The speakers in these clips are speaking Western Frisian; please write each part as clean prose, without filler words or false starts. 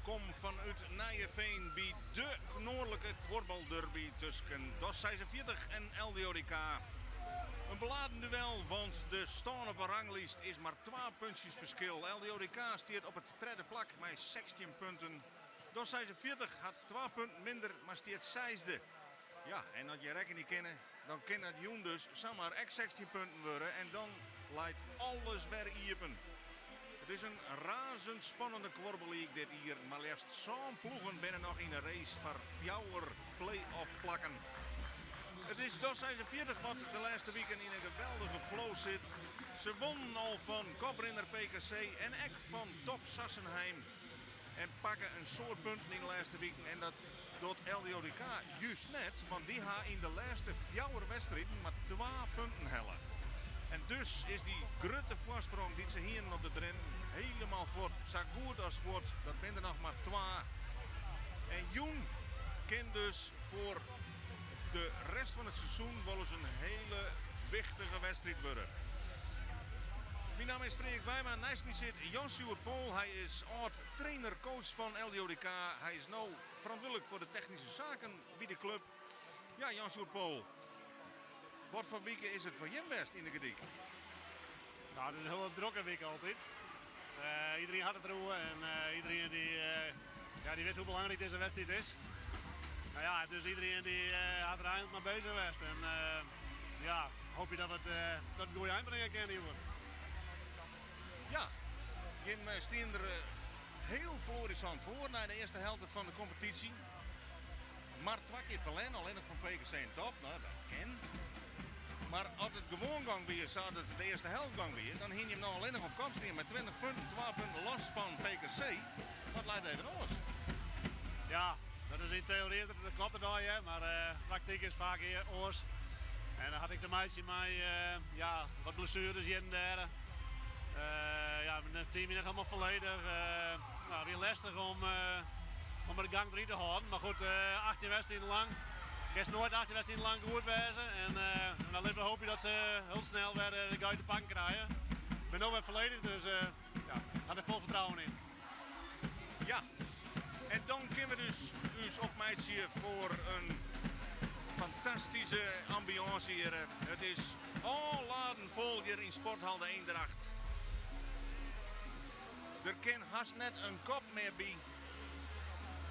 Wolkom fanút Nijeveen by de noardlike kuorbalderby tusken DOS 46 en LDODK. In beladen duel, want de stân op 'e ranglist is mar twa puntsjes ferskil. LDODK stiet op it tredde plak mei 16 punten. DOS 46 hat twa punten minder, mar stiet seisde. Ja, en as je rekkenje kinne, dan kin it jûn dus samar ek 16 punten wurde en dan leit alles wer iepen. It is in razend spannende kuorballeague dit jier. Mar leafst sân ploegen binne noch yn 'e race foar fjouwer play-off plakken. It is DOS 46 wat de lêste wiken yn in geweldige flow sit. Se wonnen al fan koprinner PKC en ek fan top Sassenheim. En pakke in soad punten yn de lêste wiken en dat docht LDODK just net, want dy ha yn de lêste fjouwer wedstriden mar twa punten helle. En dus is dy grutte foarsprong dy't se hienen op de Drinten helemaal fuort, sa goed as fuort. Dat binne der noch mar twa. En jûn kin dus foar de rest fan it seizoen wolris in hele wichtige wedstriid wurde. Myn namme is Freark Wijma, neist my sit Jan Sjoerd Pool. Hy is âld trainer-coach fan LDODK. Hy is no ferantwurdlik foar de technyske saken by de klup. Ja, Jan Sjoerd Pool, wat foar wike is it foar jim west yn de Gerdyk? Nou, it is in hiele drokke wike altyd. Uh, iderien hat it deroer en uh, iderien dy, uh, ja, dy wit hoe belangryk dizze wedstriid is. Nou ja, dus iderien dy hat der eigentlik mei beuzich west. En ja, hoopje dat we it tot in goede ein bringe kinne hjoed. Ja, jim stean der hiel florissant foar nei de earste helte fan de kompetysje. Mar twa kear ferlern, allinnich fan PKC en Top. No, dat kin. Mar as it gewoan gong wie sa as it de earste helte gong wie, dan hiene jim no allinnich op kop stean mei 20 punten, twa punten los fan PKC. Dat leit even oars. Ja, dat is yn teory dat kloppet it allegear, mar praktyk is faak oars. En dat hat ek te meitsjen mei ja, wat blessueres hjir en dêr. Ja, it team is net hielendal folledich. No, it wie lestich om, om de gang deryn te hâlden. Mar goed, 18 wedstriden lang. Kinst noait 18 wedstriden lang goed wêze. En dan litte we hoopje dat se hiel snel wer de guit te pakken krije. Ik bin no wer folledich, dus ja, ha der fol fertrouwen yn. Ja, en dan kinne we dus ús opmeitsje foar in fantastyske ambiance hjir. It is ôfladen fol hjir yn Sporthal de Eendracht. Der kin hast net in kop mear by.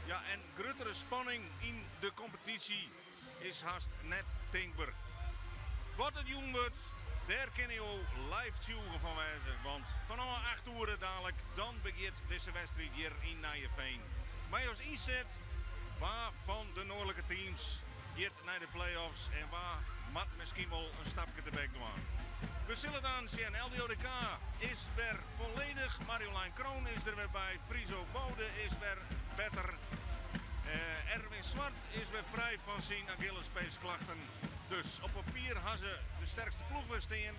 Ja, en gruttere spanning yn de kompetysje is hast net tinkber. Wat it jûn wurdt, dêr kinne jo live tsjûge fan wêze, want fanôf 8 oere dalik dan begjint dizze wedstriid hjir yn Nijeveen. Mei as ynset wa fan de noardlike teams giet nei de play-offs en wa moat miskien wol in stapke tebek dwaan. We sille dan sjen. LDODK is wer folledich. Marjolein Kroon is der wer by. Friso Bode is wer better. Erwin Zwart is wer frij fan syn Achillespeesklachten. Dus op papier ha se de sterkste ploech wer stean.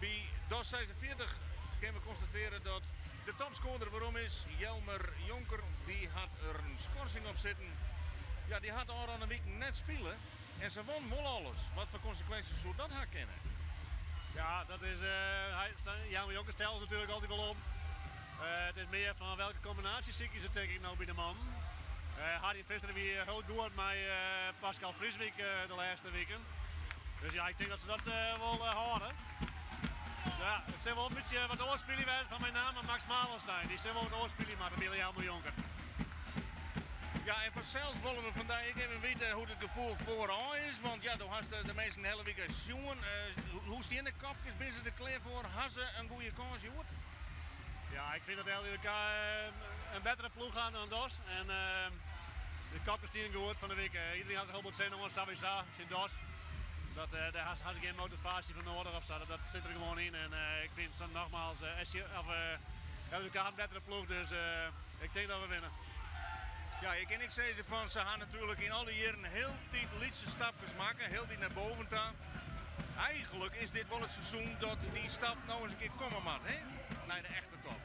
By DOS 46 kinne we konstatearje dat de topskoarder werom is. Jelmer Jonker, dy hat der in skorsing op sitten. Ja, dy hat ôfrûne wiken net spile en se won wol alles. Wat foar konsekwinsjes soe dat ha kinne? Ja, dat is, Jelmer Jonker stelt natuerlik altyd wol om. It is mear fan welke kombinaasje sykje se tink ik no by de mannen. Harry Visser wie hiel goed mei Pascal Frieswijk de lêste wiken. Dus ja, ik tink dat se dat wol hâlde. Ja, it sil wol in bytsje wat oars spylje wêze fan mei name Max Malenstein. Dy sil wol wat oars spylje moatte by Jelmer Jonker. Ja, en fansels wolle we fan dy ek even witte hoe't it gefoel foarôf is. Want ja, do hast de minsken de hiele wike sjoen. Hoe stean de kopkes? Binne se der klear foar? Ha se in goede kâns hjoed? Ja, ik fyn dat LDODK in bettere ploech hat dan DOS. En de kopkes stiene goed fan de wike. Iderien hat der hiel bot sin oan, sawiesa, tsjin DOS. Dat, dêr ha se gjin motivaasje foar noadich of sa. Dat sit der gewoan yn. En ik fyn, sa nogmaals, SC, of, LDODK hat in bettere ploech, dus ik tink dat we winne. Ja, ik kin ek sizze fan se ha natuerlik yn al dy jierren hieltyd lytse stapkes makke, hieltyd nei boven ta. Eigenlik is dit wol it seizoen dat dy stap no ris in kear komme moat, hè? Nei de echte top.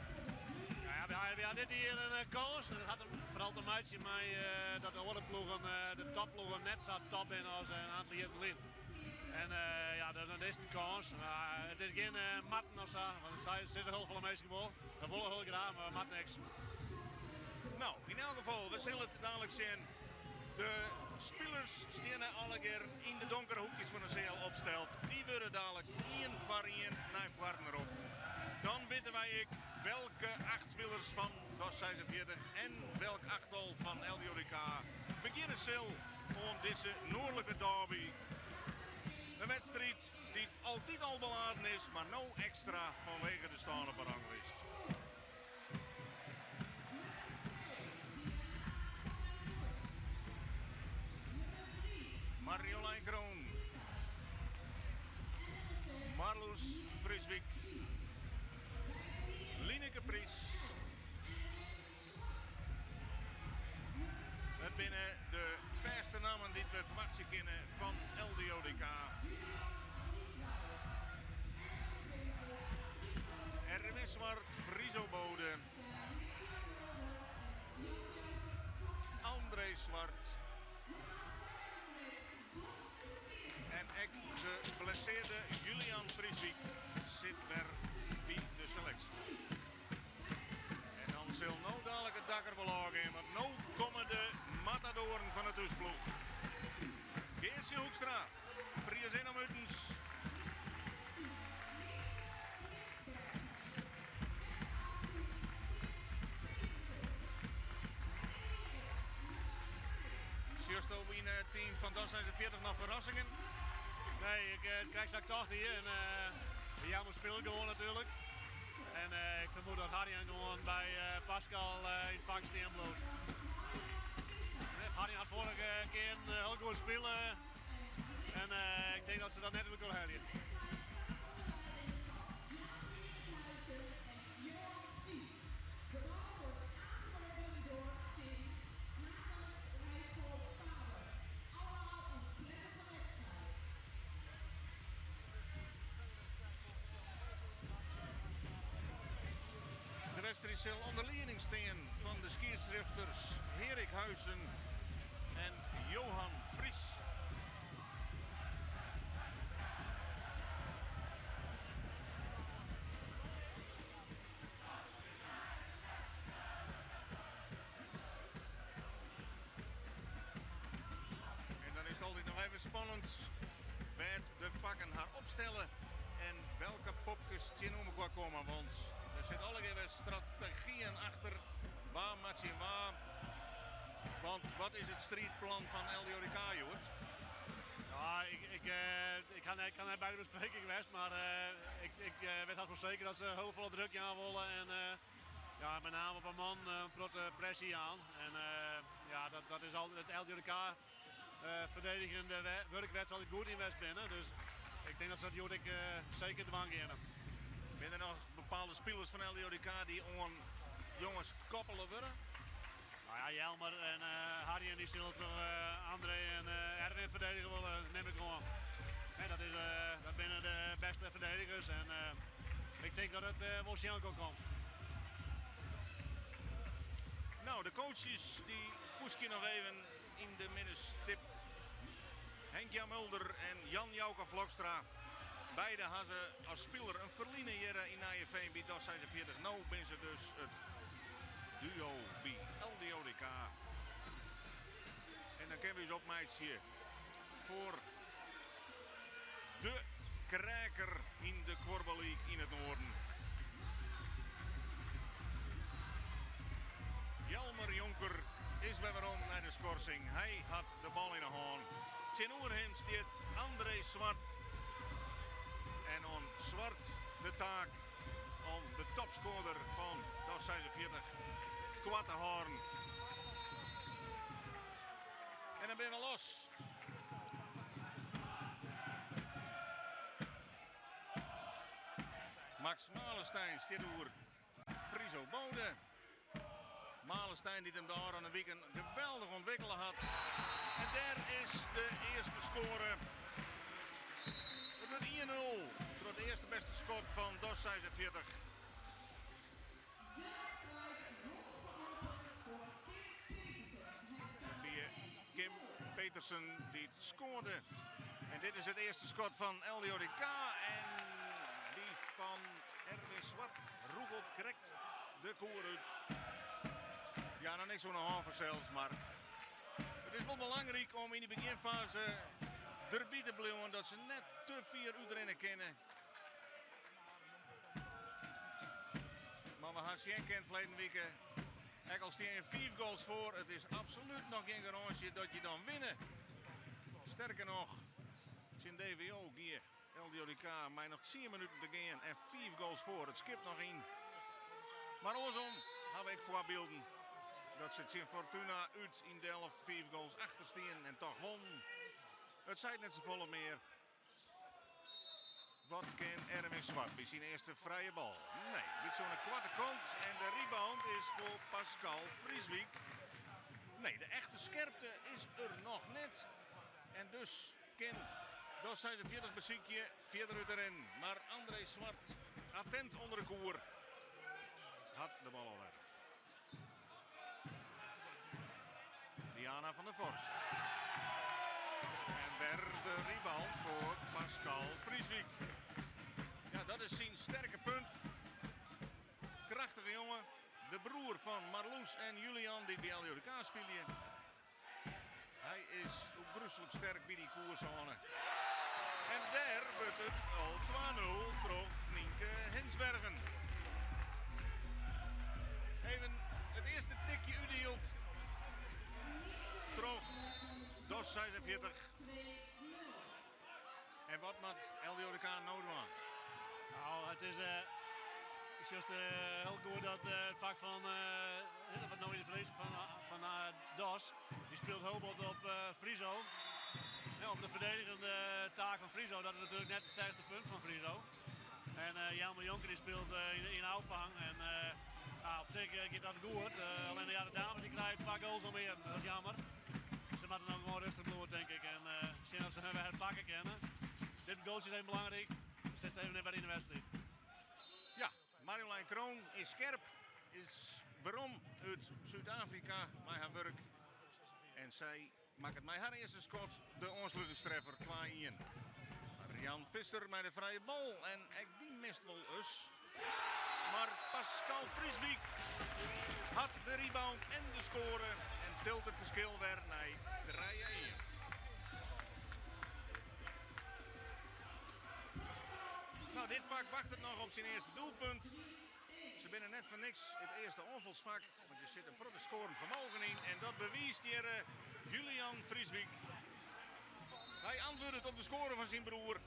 Ja, we ha dit jier in kâns. Dat hat foaral te meitsjen mei dat de oare ploegen, de topploegen, net sa top binne as in oantal jierren lyn. En ja, dan is it in kâns. Mar it is gjin moatten of sa, want dat sizze hiel folle minsken wol. We wolle hiel graach, mar we moatte niks. No, yn elk gefal, we sille it dalik sjen. De spilers steane allegear yn de donkere hoekjes fan de seal opsteld. Dy wurde dalik ien foar ien nei foaren roppen. Dan witte wy ek welke acht spilers fan DOS 46 en welk achttal fan LDODK begjinne sil oan dizze noardlike derby. In wedstriid dy't altyd al beladen is, mar no ekstra fanwege de stân op 'e ranglist. Marjolein Kroon, Marloes Friswijk, Lineke Pries. Dat binne de fêste nammen dy't we ferwachtsje kinne fan LDODK. Erwin Zwart, Friso Bode, André Zwart en ek de blessearde Julian Frieswijk sit wer by de seleksje. En dan sil no dalik it dak der wol ôfgean, want no komme de matadoaren fan de thúsploech. Geartsje Hoekstra, Friezinne om utens. Sjochsto yn it team fan DOS 46 noch ferrassingen? Nee, ik eh, krij sa't tocht hjir. En, uh, Jelmer spilet gewoan natuerlik. En ik fermoed dat Harjan gewoan by Pascal yn it fak stean bliuwt. Harjan hat foarige kear hiel goed spile. En ik tink dat se dat net út elkoar helje. De wedstriid sil ûnder lieding stean fan de skiedsrjochters Erik Huizen en Johan Vries. En dan is it altyd noch even spannend wêr't de fakken har opstelle en welke popkes tsjinoer elkoar komme. Want der sit allegear wer strategyen achter. Wa moat tsjin wa? Want wat is it striidplan fan LDODK, Joerd? Ja, ik ha net, net by de bespreking west, mar ik wit hast wol seker dat se hiel folle druk jaan wolle. En ja, mei name op in man in protte presje jaan. En ja, dat is altyd it LDODK ferdigenjende wurk wêr't se altyd goed yn west binne. Dus ik tink dat se dat hjoed ek seker dwaan geane. Binne der noch bepaalde spilers fan LDODK dy't oan jonges koppele wurde? Nou ja, Jelmer en Harry dy sille troch André en Erwin ferdedige wolle, nim ik oan. Dat binne de bêste ferdedigers en ik tink dat it wol tsjin elkoar komt. No, de coaches dy fûstkje noch even yn de middenstip. Henk-Jan Mulder en Jan Jouke Vlokstra. Beide ha se as spiler in ferline hjir yn Nijeveen by DOS 46. No binne se dus it duo by LDODK. En dan kinne we ús opmeitsje foar de kraker yn de Kuorbal League yn it Noarden. Jelmer Jonker is wer werom nei de skorsing. Hy hat de bal yn 'e hân. Tsjinoer him stiet André Zwart. En oan Zwart de taak om de topskoarder fan DOS 46 koart te hâlden. En dan binne we los. Max Malenstein stiet oer Friso Bode. Malenstein dy't him de ôfrûne wiken geweldich ûntwikkele hat. En dêr is de earste skoare. It wurdt 1-0 troch it earste bêste skot fan DOS 46. By Kim Petersen dy't skoarde. En dit is it earste skot fan LDODK. En dy fan Erwin Zwart rûgelt krekt de koer út. Ja, noch niks oan de hân fansels, mar it is wol belangryk om yn de begjinfaze derby te bliuwen, dat se net te fier útrinne kinne. Mar we ha sjen kind ferleden wike, ek al stean je fiif goals foar, it is absolút noch gjin garânsje dat je dan winne. Sterker noch, tsjin DVO gie LDODK mei noch tsien minuten te gean en fiif goals foar it skip noch yn. Mar oarsom ha we ek foarbylden dat se tsjin Fortuna út yn Delft fiif goals achter stienen en toch wonnen. It seit net safolle mear. Wat kin Erwin Zwart by syn earste frije bal? Nee, bytsje oan de koarte kant en de rebound is foar Pascal Frieswijk. Nee, de echte skerpte is der noch net. En dus kin DOS 46 besykje fierder út te rinnen. Mar André Zwart, attent ûnder de koer, hat de bal alwer. Diana van der Vorst. En wer de rebound foar Pascal Frieswijk. Ja, dat is syn sterke punt. Krachtige jonge. De broer fan Marloes en Julian, dy't by LDODK spylje. Hy is ôfgryslik sterk by dy koersône. En dêr wurdt it al 2-0 troch Nienke Hensbergen. Even it earste tikje útdield troch DOS 46. En wat moat LDODK no dwaan? Nou, it is just hiel goed dat it fak fan wat no yn de ferliezen fan DOS, dy spilet hiel bot op Friso. Ja, op de ferdedigende taak fan Friso, dat is natuerlik net it sterkste punt fan Friso. En Jelmer Jonker dy spilet yn ôffang en ja, op sich giet dat goed. Allinnich ja, de dames dy krije twa goals om earen, dat is jammer. Se moatte no gewoan rêstich bliuwe, tink ik, en sjen oft se har wer pakke kinne. Dit goaltsje is even belangryk. Sit even net wer yn de wedstriid. Ja, Marjolein Kroon is skerp, is werom út Súd-Afrika mei har wurk. En sy makket mei har earste skot de oanslutingstreffer 2-1. Jan Visser mei de frije bal en ek dy mist wol ris. Mar Pascal Frieswijk hat de rebound en de skoare en tilt it ferskil wer nei 3-1. Nou, dit fak wachtet noch op syn earste doelpunt. Se binne net foar niks it earste oanfalsfak, want der sit in protte skoarend fermogen yn. En dat bewiist hjir Julian Frieswijk. Hy antwurdet op de skoare fan syn broer.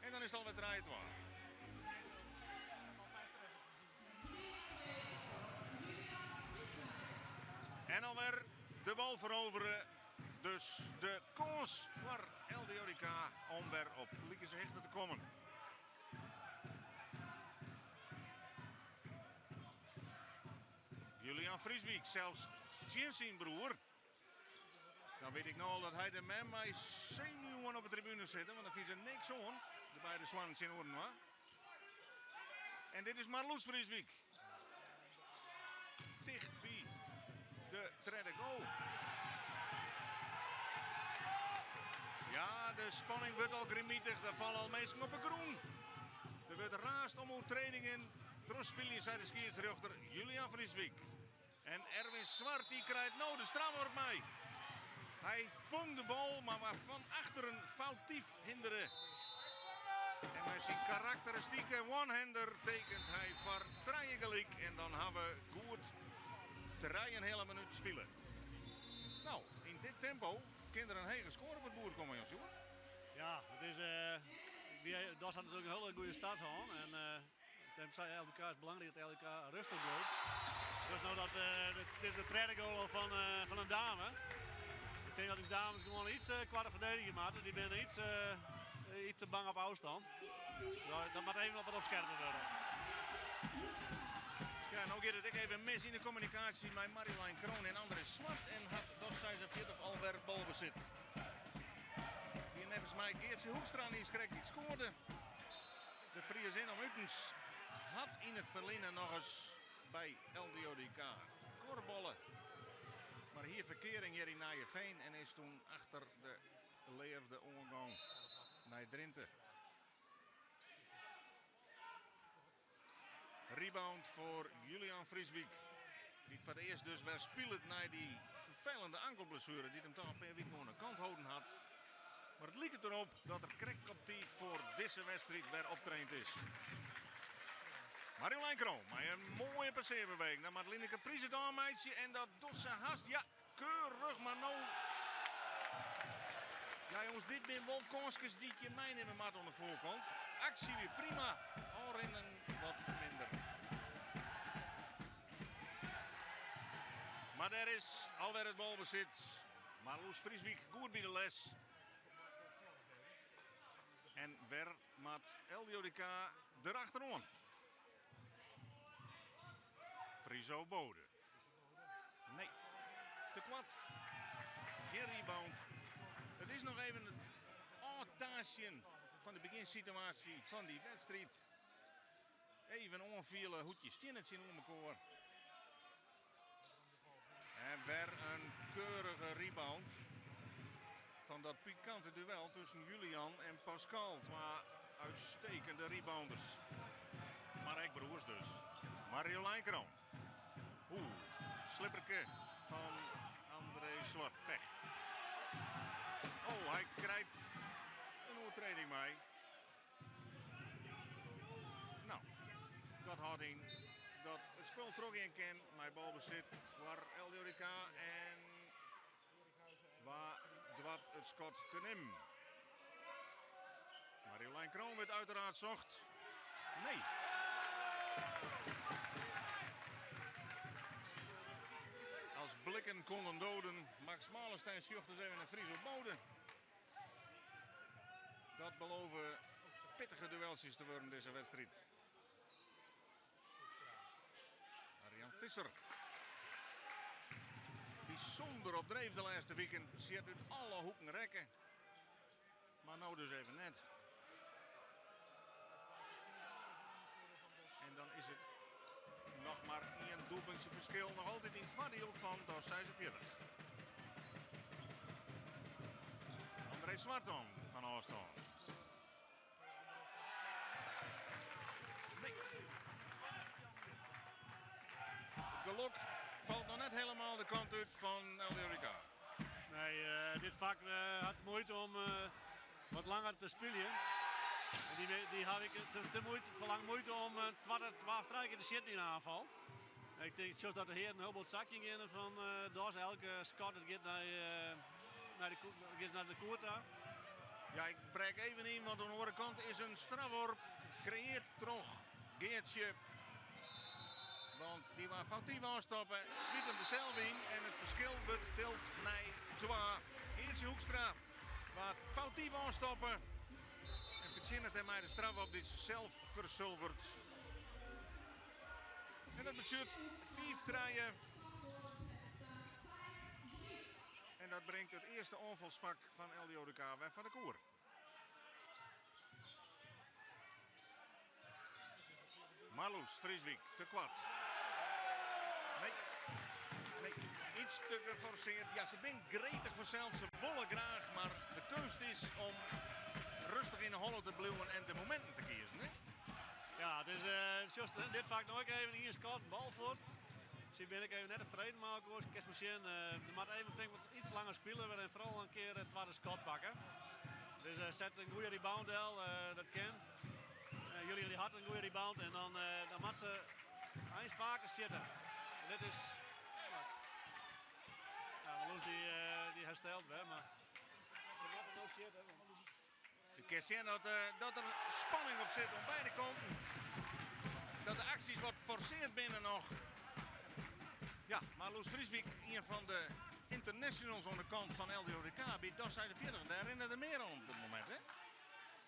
En dan is it alwer 3-2. En alwer de bal ferovere. Dus de kâns foar LDODK om wer op likense hichte te kommen. Julian Frieswijk, sels tsjin syn broer. Dan wit ik no al dat hy de mem mei senuwen op de tribune sitte, want dan fine se niks oan. De beide soannen tsjin oarinoar. En dit is Marloes Frieswijk. Ticht by de tredde goal. Ja, de spanning wurdt al grimmitich. Der falle al minsken op 'e grûn. Der wurdt raasd om oertrêdingen. Trochspylje, sei de skiedsrjochter Julian Frieswijk. En Erwin Zwart dy krijt no de strafworp mei. Hy fong de bal, mar waard fan achteren foutyf hindere. En mei syn karakteristike one-hander tekenet hy foar trije gelyk. En dan ha we goed 3,5 minút spile. Nou, yn dit tempo kin der in hege skoare op it boerd komme, Jan Sjoerd. Ja, it is, DOS hat natuerlik in hiele goede start hân. En it sei LDK is belangryk dat LDK rêstich bliuwt. Dus no dat, dit is de tredde goal al fan in dame. Ik tink dat dy dames gewoan yts koarter ferdedigje moatte. Dy binne yts te bang op ôfstân. Dat moat even wat opskerpe wurde. Ja, no giet it ek even mis yn de kommunikaasje mei Marjolein Kroon en André Zwart en hat DOS 46 alwer balbesit. Wie neffens my Geertje Hoekstra dy't krekt dy't skoarde. De Friesin om utens hat yn it ferline noch ris by LDODK kuorballe. Mar hie ferkearing hjir yn Nijeveen en is doe achter de leafde oangong nei Drinte. Rebound foar Julian Frieswijk. Dy't foar it earst dus wer spilet nei dy ferfelende ankelblessuere dy't him toch in pear wiken oan de kant holden hat. Mar it liket derop dat er krekt op tiid foar dizze wedstriid wer optraind is. Marjolein Kroon mei in moaie passearbeweging. Dan moat Lineke Pries it ôfmeitsje en dat docht se hast. Ja, keurich, mar no... Ja jonges, dit binne wol kânskes dy't je meinimme moatte oan de foarkant. Aksje wie prima, ôfrinnen wat minder. Mar dêr is alwer it balbesit. Marloes Frieswyk goed by de les. En wer moat LDODK derachteroan. Friso Bode. Nee, te koart. Gjin rebound. It is noch even it ôftaastjen fan de begjinsituaasje fan dy wedstriid. Even oanfiele hoe't je steane tsjinoer mekoar. En wer in keurige rebound fan dat pikante duel tusken Julian en Pascal. Twa uitstekende rebounders. Mar ek broers dus. Marjolein Kroon. Oeh, slipperke fan André Zwart. Pech. Oh, hy krijt in oertreding mei. No, dat hâldt yn dat it spul trochgean kin mei balbesit foar LDODK en wa doart it skot te nimmen? Marjolein Kroon wurdt uiteraard socht. Nee. Als blikken konden doden. Max Malenstein sjocht dus even nei Friso Bode. Dat belove pittige dueltsjes te wurden dizze wedstriid. Arjan Visser. Bysûnder op dreef de lêste wiken. Sjit út alle hoeken rekke. Mar no dus even net. En dan is it noch mar ien doelpuntsje ferskil. Noch altyd yn it foardiel fan DOS 46. André Zwart dan fan ôfstân. Nee. It gelok falt noch net helemaal de kant út fan LDODK. Nee, dit fak hat muoite om wat langer te spyljen. En dy, dy ha ik te, te muoite, ferlang muoite om twa, twa of trije kear te sjitten yn de oanfal. Ik tink sjochst dat de hearen hiel bot sakjen geane fan DOS. Elke skot dat giet nei, nei de, giet nei de koer ta. Ja, ik brek even yn, want oan de oare kant is in strafworp kreëard troch Geartsje. Want dy waard foutyf ôfstoppe, smyt him der sels yn en it ferskil wurdt tild nei twa. Geartsje Hoekstra waard foutyf ôfstoppe en fertsjinnet dêrmei de strafworp dy't se sels fersulveret. En dat betsjut 5-3. En dat bringt it earste oanfalsfak fan LDODK wer foar de koer. Marloes Frieswyk te koart. Nee, nee, iets te geforseerd. Ja, se binne gretich fansels, se wolle graach, mar de keunst is om rêstich yn de holle te bliuwen en de mominten te kiezen. Hè? Ja, it is uh, dit fak noch even ien skot, bal fuort. Sy bin ik even net tefreden mei elkoar. Kinst mar sjen, der moat even tink wat iets langer spile wurde en foaral in kear it twadde skot pakke. Dus set in goede rebound del, dat kin. Julian dy hat in goede rebound en dan, dan moat se eins faker sjitte. En dit is... Ja, Marloes dy, dy herstelt wer, mar se moat no sjitte. Je kin sjen dat, dat der spanning op sit oan beide kanten. Dat de aksjes wat forseard binne noch. Ja, Marloes Frieswyk, ien fan de internationals oan de kant fan LDODK by DOS 46. Dêr rinne der mear oan op dit momint, hè?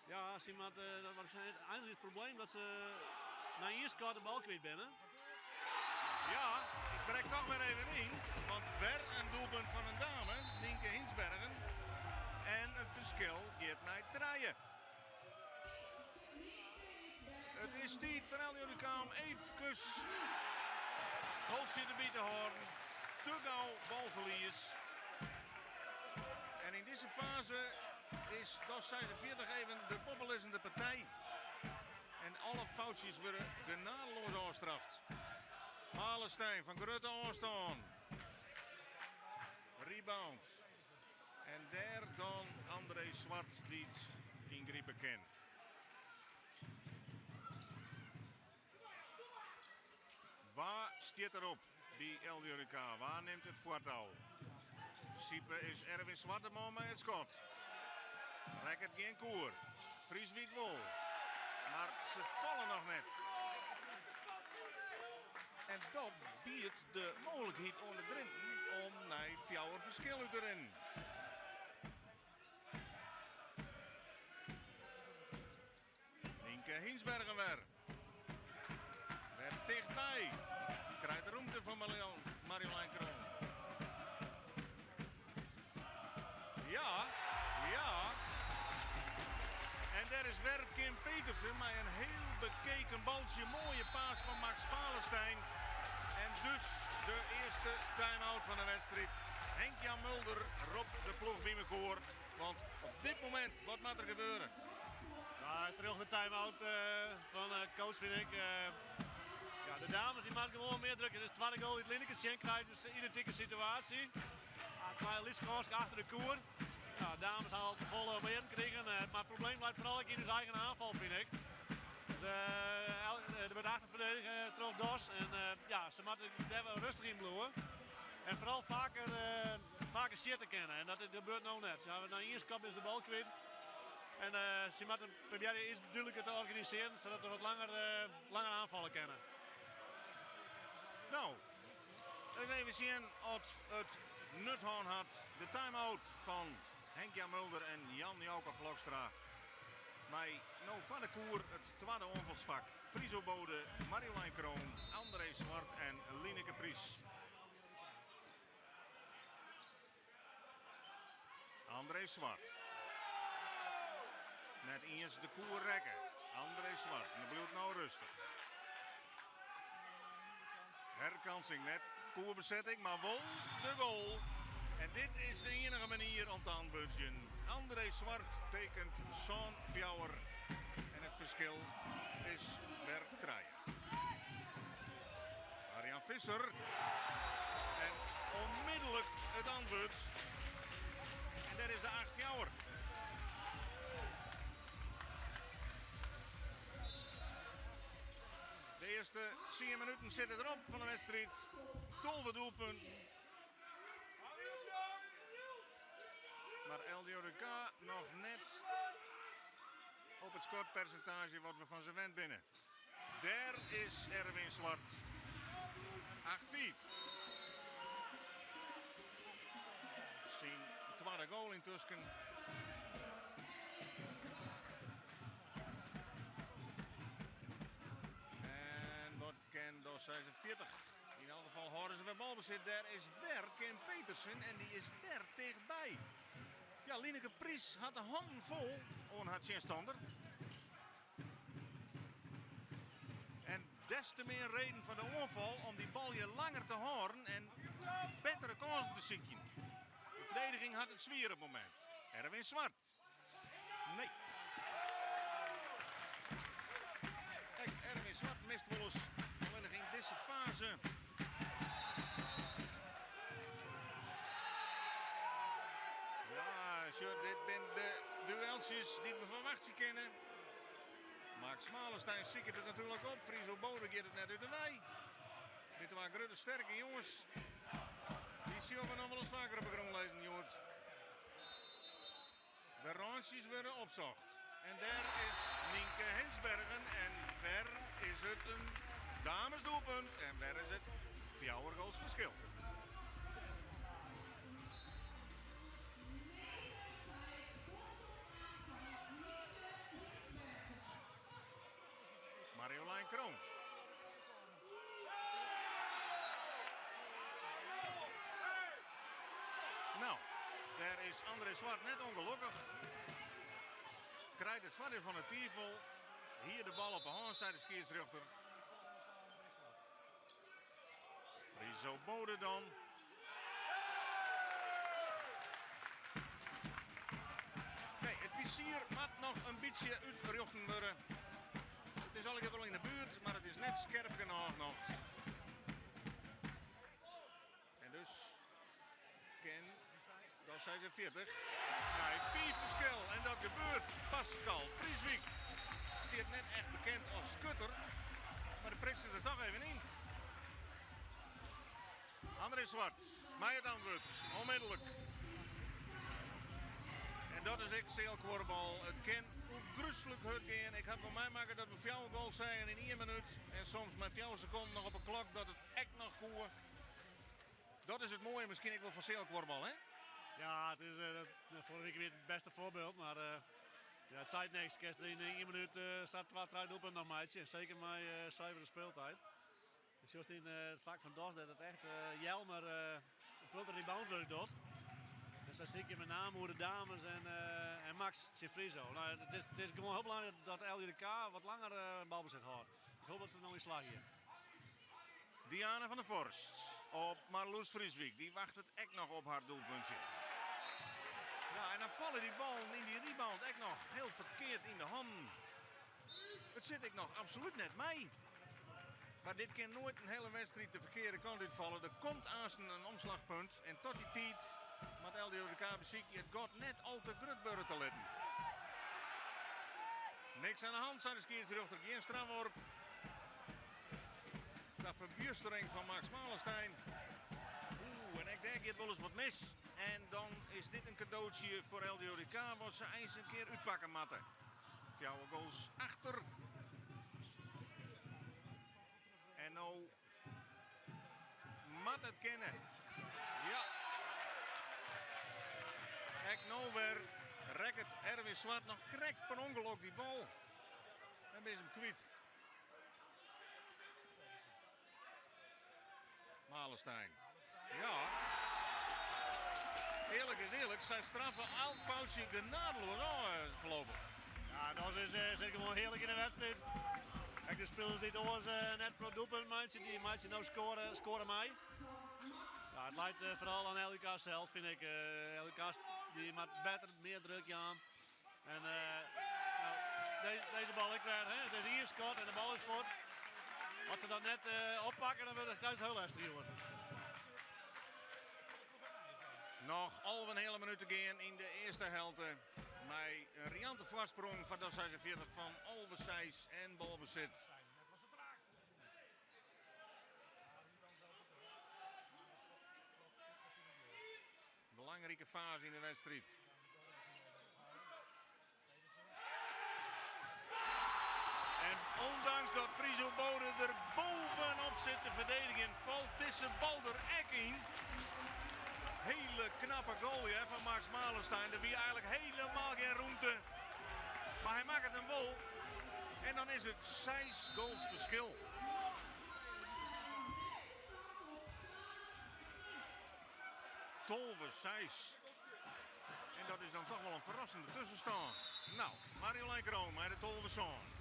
Ja, sy moat, wat ik sei, eins is it probleem dat se nei ien skot de bal kwyt binne. Ja, ik brek toch wer even yn, want wer in doelpunt fan in dame, Nienke Hinsbergen. En it ferskil giet nei trije. It is tiid foar LDODK om eefkes holtsje derby te hâlden. Te gau balferlies. En yn dizze faze is DOS 46 even de boppelizzende partij. En alle foutsjes wurde genadeloas ôfstraft. Malenstein fan grutte ôfstân. Rebound. En dêr dan André Zwart dy't yngripe kin. Wa stiet derop by LDODK? Wa nimt it foartou? Sipe is Erwin Zwart de man mei it skot. Rekket gjin koer. Frieswyk wol. Mar se falle noch net. En dat biedt de mooglikheid oan de Drinten om nei fjouwer ferskil út te rinnen. Nynke Hinsbergen wer. Wer tichtby. Krijt rûmte fan Marjolein Kroon. Ja, ja. En dêr is wer Kim Petersen mei in hiel bekeken baltsje. Moaie pass fan Max Malenstein. En dus de earste time-out fan de wedstriid. Henk-Jan Mulder ropt de ploech by mekoar. Want op dit momint, wat moat der gebeure? Nou, terug de time-out fan coach fyn ik. Ja, de dames dy moatte gewoan mear drukke. Dit is de twadde goal dy't Lineke sjen krijt, dus identike situaasje. Ah, klein lyts achter de koer. Ja, de dames ha al te folle om earen krigen, mar it probleem leit foaral ek yn ús eigen oanfal, fyn ik. Dus, der wurdt achterferdedige troch DOS en ja, se moatte dêr wol rêstich yn bliuwe. En foaral faker sjitte kinne. En dat gebeurt no net. Se hawwe nei ien skop is de bal kwyt. En se moatte probearje iets dúdliker te organisearjen, sadat se wat langer oanfalle kinne. No, even sjen oft it nut hân hat. De time-out fan Henk-Jan Mulder en Jan Jouke Vlokstra. Mei no foar de koer it twadde oanfalsfak. Friso Bode, Marjolein Kroon, André Zwart en Lineke Pries. André Zwart. Net iens de koer rekke. André Zwart. En dat bliuwt no rêstich. Herkansing net koerbesetting, mar wol de goal. En dit is de iennige manier om te antwurdzjen. André Zwart tekenet 7-4. En it ferskil is wer 3. Arjan Visser. En onmiddellik it antwurd. En dêr is de 8-4. De earste 10 minuten sitte derop fan de wedstriid. 12 doelpunten. Mar LDODK noch net op it skoarpersintaazje wat we fan se wend binne. Dêr is Erwin Zwart. 8-5. Syn twadde goal yntusken. En wat kin DOS 46? Yn elk gefal hâlde se wer balbesit. Dêr is wer Kim Petersen en dy is wer tichtby. Ja, Lineke Pries hat de hannen fol oan har tsjinstanner. En des te mear reden foar de oanfal om dy bal hjir langer te hâlden en bettere kânsen te sykjen. De ferdediging hat it swier op it momint. Erwin Zwart. Nee. Kijk, Erwin Zwart mist wolris allinnich yn dizze faze. Ja, sjoch, dit binne de dueltsjes dy't we ferwachtsje kinne. Max Malenstein siket it natuerlik op. Friso Bode giet it net út de wei. Dit twa grutte sterke jonges. Dy sjogge we noch wolris faker op de grûn lizzen, hjoed. De rântsjes wurde opsocht. En dêr is Nienke Hensbergen. En wer is it in damesdoelpunt. En wer is it fjouwer goals ferskil. Marjolein Kroon. No, dêr is André Zwart net ûngelokkich. Krijt it foardiel fan de twivel. Hie de bal op de hân, sei de skiedsrjochter. Friso Bode dan. Nee, it fizier moat noch in bytsje útrjochten wurde. It is allegear wol yn de buert, mar it is net skerp genôch noch. 46. Nei fiif ferskil en dat gebeurt. Pascal Frieswijk stiet net echt bekend as skutter, mar de prik sit der toch even yn. André Zwart, mei it antwurd, onmiddellik. En dat is ek sealkuorbal. It kin ôfgryslik hurd gean. Ik ha wol meimakke dat we fjouwer goals seagen yn ien minút. En soms mei 4 sekonden noch op 'e klok dat it ek noch koe. Dat is it moaie miskien ek wol fan sealkuorbal, hè? Ja, it is foarige wike wie it it bêste foarbyld, mar ja, it seit niks. Kinst yn ien minút sa twa, trije doelpunten noch meitsje. Seker mei suivere speeltijd. Do sjochst yn it fak fan DOS dat it echt Jelmer in protte reboundwurk docht. Dus sy sykje met name oer de dames en Max tsjin Friso. No, it is gewoan hiel belangryk dat LJK wat langer balbesit hâldt. Ik hoopje dat se der no yn slagje. Diana van der Vorst op Marloes Frieswijk. Dy wachtet ek noch op har doelpuntsje. Ja, en dan falle dy ballen yn dy rebound ek noch hiel ferkeard yn de hannen. It sit ek noch absolút net mei. Mar dit kin noait in hiele wedstriid de ferkearde kant útfalle. Der komt aansten in omslachpunt en tot dy tiid moat LDODK besykje it gat net al te grut wurde te litten. Niks oan de hand, sei de skiedsrjochter. Gjin strafworp. Ta ferbjustering fan Max Malenstein. Oeh, en ek dêr giet wolris wat mis. En dan is dit in kadootsje foar LDODK wat se eins in kear útpakke moatte. Fjouwer goals achter. En no moat it kinne. Ja. Ek no wer rekket Erwin Zwart noch krekt per ûngelok dy bal. En is him kwyt. Malenstein. Ja. Earlik is earlik, sy straffe elk foutsje genadeloas ôf foarlopich. Ja, dat is sit gewoan hearlik yn de wedstriid. Ek de spilers dy't oars net pro doelpunt meitsje, dy meitsje no skoare mei. Ja, it leit foaral oan LUK sels, fyn ik. LUK dy moat better, mear druk jaan. En no, dizze bal ek wer. Hè? It is ien skot en de bal is fuort. As se dat net oppakke, dan wurdt it juist hiel lestich, jongen. Noch 11,5 minút te gean yn de earste helte. Mei in riante foarsprong foar DOS 46 fan 11-6 en balbesit. Belangrike faze yn de wedstriid. En ûndanks dat Friso Bode der bovenop sit te ferdedigjen, falt dizze bal der ek yn. Hiele knappe goal ja, fan Max Malenstein. Der wie eigenlik hielendal gjin romte. Mar hy makket him wol. En dan is it seis goals ferskil. 12-6. En dat is dan toch wol in ferrassende tuskenstân. No, Marjolein Kroon mei de 12-7.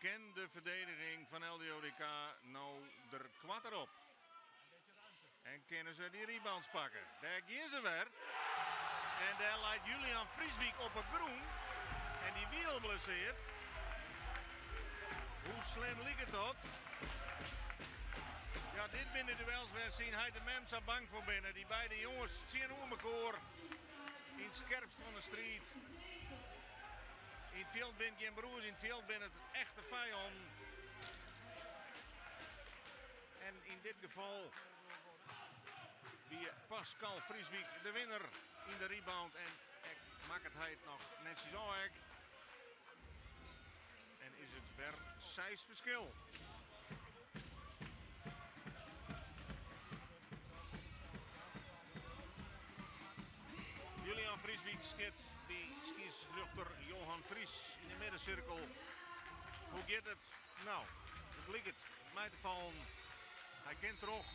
Kin de ferdediging fan LDODK no der koarter op? En kinne se dy rebounds pakke? Dêr gean se wer. En dêr leit Julian Frieswijk op 'e grûn. En dy wie al blesseard. Hoe slim liket dat? Ja, dit binne de duels wêr't syn heit en mem sa bang foar binne. Dy beide jonges tsjinoer mekoar yn it skerpst fan de striid. Yn it fjild binne gjin broers, yn it fjild binne it echte fijannen. En yn dit gefal wie Pascal Frieswijk de winner yn de rebound. En ek makket hy it noch netsjes ôf ek. En is it wer seis ferskil. Julian Frieswijk stiet by skiedsrjochter Johan Vries yn de middensirkel. Hoe giet it? No, it liket mei te fallen. Hy kin troch.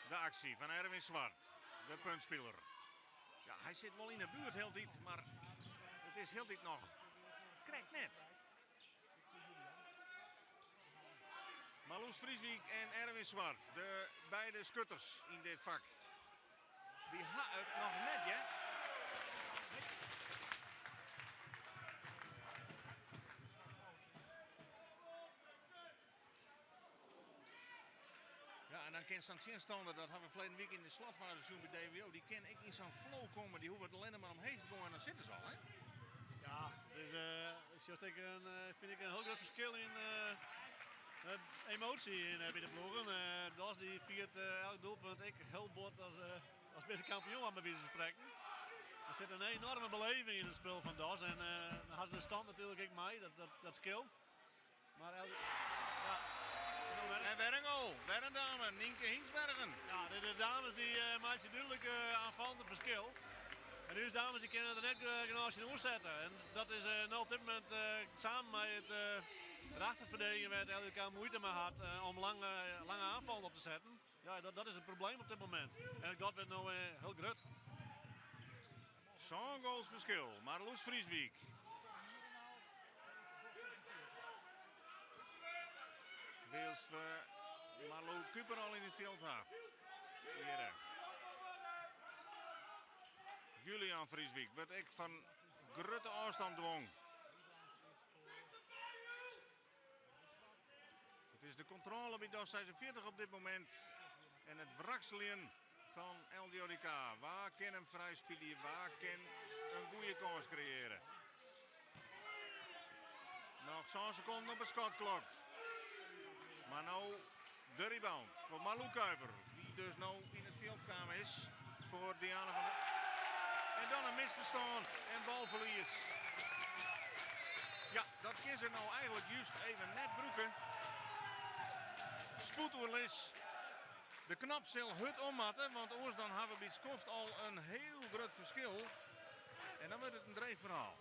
De aksje fan Erwin Zwart, de puntspiler. Ja, hy sit wol yn de buert hieltyd, mar it is hieltyd noch krekt net. Marloes Vrieswijk en Erwin Zwart, de beide skutters yn dit fak. Dy ha it noch net, hear. Ja, en dan kin sa'n tsjinstanner, dat ha we ferleden wike yn de slotfaze sjoen by DWO, dy kin ek yn sa'n flow komme. Dy hoege it allinnich mar omheech te goaien en dan sitte se al, hè? Ja, it is, sjochst ek in, fyn ik in hiel grut ferskil yn emoasje yn by de ploegen. DOS dy fiert elk doelpunt ek hiel bot as, as binne se kampioen, by wize fan sprekken. Der sit in enorme beleving yn it spul fan DOS en dan ha se de stand natuerlik ek mei, dat, dat, dat skeelt. Maar ja, En wer in goal, wer in dame, Nienke Hinsbergen. Ja, de dames dy meitsje dúdlik aanfallend it ferskil. En ús dames dy kinne der net genôch tsjin oersette. En dat is no op dit momint samen mei it achterferdedigjen wêr't LDODK muoite mei hat om lange, lange aanfallen op te setten. Ja, dat is it probleem op dit momint. En it gat wurdt no hiel grut. Sân goals ferskil, Marloes Vrieswijk. Wylst we Marlou Kuper al yn it fjild ha. Hjirre. Julian Vrieswijk wurdt ek fan grutte ôfstân dwong. It is de kontrôle by DOS 46 op dit momint. En it wrakseljen fan LDODK. Wa kin him frij spylje? Wa kin in goede kâns kreëarje? Noch sân sekonden op de skotklok. Mar no de rebound foar Marlou Kuiper. Dy't dus no yn it fjild kaam is foar Diana van der... En dan in misferstân en balferlies. Ja, dat kin se no eigentlik just even net brûke. Spoedoerlis. De knop sil hurd om moatte, want oars dan ha we by it skoft al in hiel grut ferskil. En dan wurdt it in dreech ferhaal.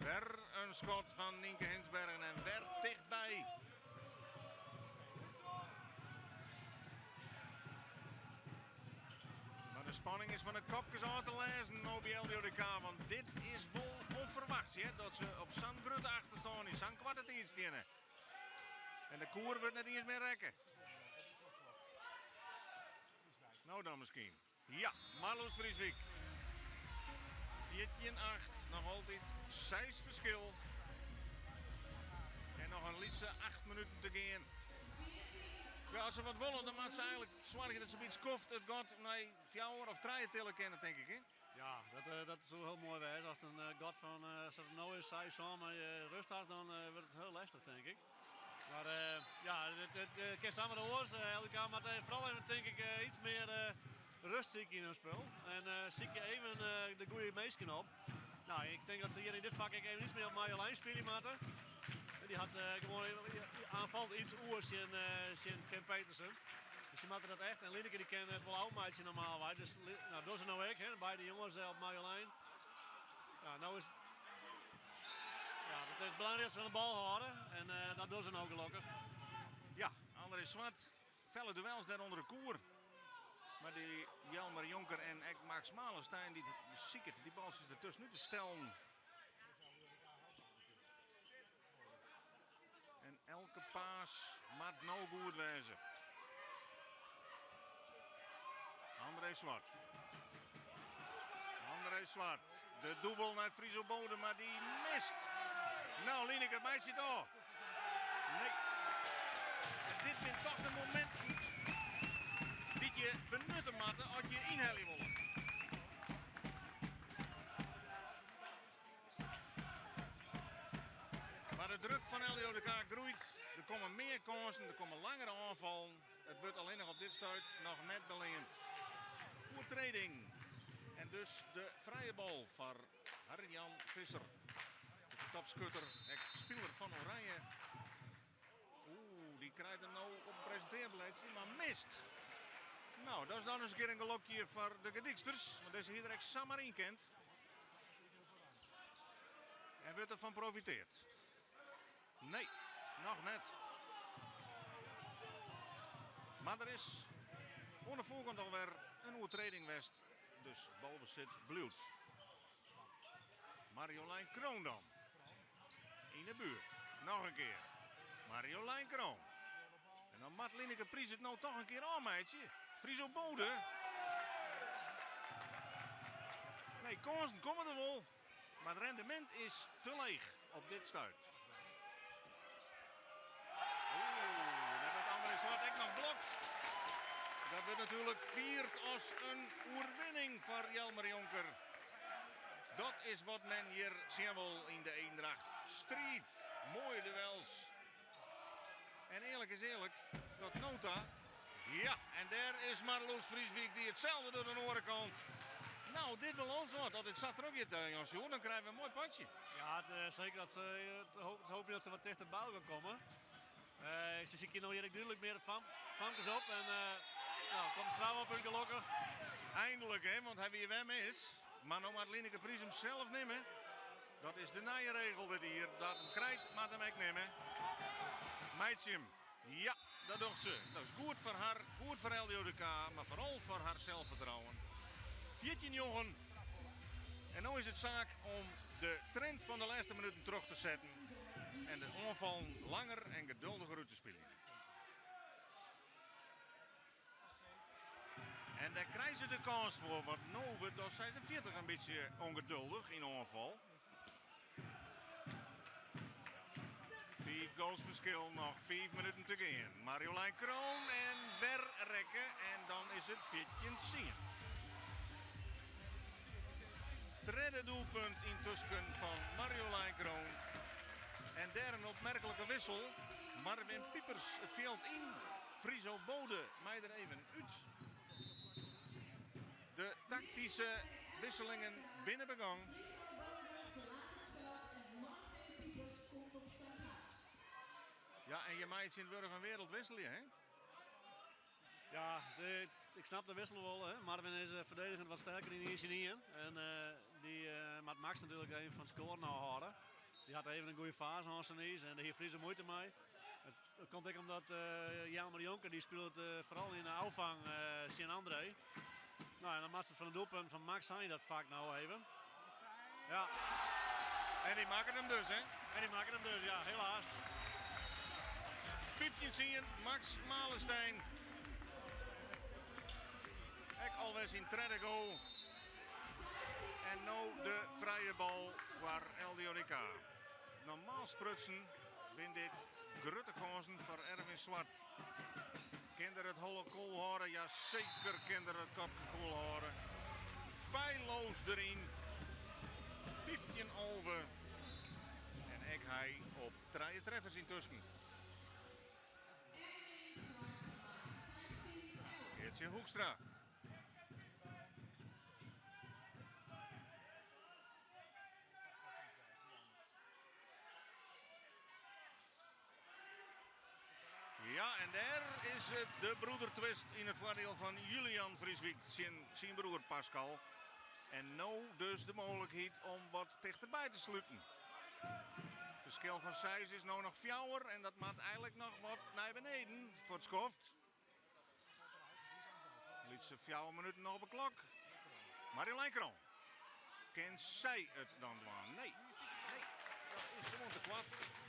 Wer in skot fan Nienke Hinsbergen en wer tichtby. Mar de spanning is fan de kopkes ôf te lêzen no by LDODK, want dit is wol ûnferwachts hear, dat se op sa'n grutte achterstân yn sa'n koarte tiid steane. En de koer wurdt net iens mear rekke. No dan miskien. Ja, Marloes Vrieswijk. 14-8, noch altyd seis ferskil. En noch in lytse 8 minuten te gean. Ja, as se wat wolle, dan moatte se eigentlik soargje dat se by it skoft it gat nei fjouwer of trije tille kinne, tink ik. Hè? Ja, dat soe hiel moai wêze. Ast in gat fan, sa't it no is, seis, sân mei rêst hast, dan wurdt it hiel lestich, tink ik. Mar ja, it kin samar oars. LDODK moat foaral even, tink ik, iets mear rêst sykje yn hun spul. En sykje even de goede minsken op. Nou, ik tink dat se hjir yn dit fak ek even iets mear op Marjolein spylje moatte. Dy hat gewoan aanfallend iets oer tsjin Kim Petersen. Dus se moatte dat echt. En Lineke dy kin it wol ôfmeitsje normaalwei. Dus nou, dogge se no ek, hè. Beide jonges op Marjolein. Ja, no is ja, it is belangryk dat se oan de bal hâlde. En dat dogge se no gelokkich. Ja, André Zwart. Felle duels dêr ûnder de koer. Mar dy Jelmer Jonker en ek Max Malenstein dy't besiket dy baltsjes dertusken út te stellen. En elke pass moat no goed wêze. André Zwart. André Zwart. De dûbel nei Friso Bode, mar dy mist. Nou, Lineke, meitsje it ôf. Nee. Dit binne toch de mominten dy't je benutte moatte as je ynhelje wolle. Mar de druk fan LDODK groeit. Der komme mear kânsen, der komme langere oanfallen. It wurdt allinnich op dit stuit noch net beleand. Oertreding. En dus de frije bal foar Harjan Visser. De topskutter, ek spiler fan Oranje. Oeh, dy krijt him no op in presintearblêdsje, mar mist. Nou, dat is dan ris in kear in gelokje foar de Gerdyksters. Want dizze hie der ek samar yn kind. En wurdt derfan profiteard? Nee, noch net. Mar der is oan de foarkant alwer in oertreding west. Dus balbesit bliuwt. Marjolein Kroon dan. Yn 'e buert. Noch in kear. Marjolein Kroon. En dan moat Lineke Pries it no toch in kear ôfmeitsje. Friso Bode. Nee, kânsen komme der wol, mar it rendemint is te leech op dit stuit. Oeh, dêr wurdt André Zwart ek noch blokt. Dat wurdt natuerlik fierd as in oerwinning foar Jelmer Jonker. Dat is wat men hjir sjen wol yn de Eendracht. Striid, moaie duels. En earlik is earlik, tot no ta. Ja, en dêr is Marloes Vrieswijk dy't itselde docht oan de oare kant. No, dit belooft wat. As it sa trochgiet, Jan Sjoerd, dan krije we in moai potsje. Ja, it, seker dat se, it hoopje dat se wat tichter by elkoar komme. Se sykje no hjir ek dúdlik mear famkes op en no, komt straf op út gelokkich. Eindelijk, hè, want hy wie wer mis. Mar no moat Lineke Pries him sels nimme. Dat is de nije regel dit jier. Wa't him krijt, moat him ek nimme. Meitsje him. Ja, dat docht se. Dat is goed foar har, goed foar LDODK, mar foaral foar har selsfertrouwen. 14 njoggen. En no is it saak om de trend fan de lêste minuten troch te setten en de oanfallen langer en geduldiger út te spyljen. En dêr krije se de kâns foar, want no wurdt DOS 46 in bytsje ûngeduldich yn oanfal. Fiif goals ferskil, noch fiif minuten te gean. Marjolein Kroon en wer rekke en dan is it 14-tsien. Tredde doelpunt yntusken fan Marjolein Kroon. En dêr in opmerklike wissel. Marvin Piepers it fjild yn. Friso Bode mei der even út. De taktyske wisselingen binne begong. Ja, en je meie tsjintwurdich in wereld wisselje, hè? Ja, de, ik snap de wissel wol. Hè. Marvin is ferdedigend wat sterker yn ien tsjin ien. En dy moat Max natuerlik even fan it skoaren ôfhâlde. Dy hat even in goede faze oan syn iis en dêr hie Friso muoite mei. It komt ek omdat Jelmer Jonker dy spilet foaral yn de ôffang tsjin André. No, en dan moat se fan it doelpunt fan Max hein dat fak no even. Ja. En dy makket him dus, hè? En dy makket him dus, ja, helaas. 15-tsien, Max Malenstein. Ek alwer syn tredde goal. En no de frije bal foar LDODK. Normaal sprutsen binne dit grutte kânsen foar Erwin Zwart. Kin er it holle koel hâlde? Ja, seker kin er it kopke koel hâlde. Feilloos deryn. 15-11. En ek hy op trije treffers yntusken. Geertsje Hoekstra. Ja, en dêr is it de broedertwist yn it foardiel fan Julian Vrieswijk tsjin syn broer Pascal. En no dus de mooglikheid om wat tichterby te sluten. Ferskil fan seis is no noch fjouwer en dat moat eigenlik noch wat nei beneden foar it skoft. Lytse fjouwer minuten noch op 'e klok. Marjolein Kroon. Kin sy it dan dwaan? Nee, nee, dat is gewoan te koart.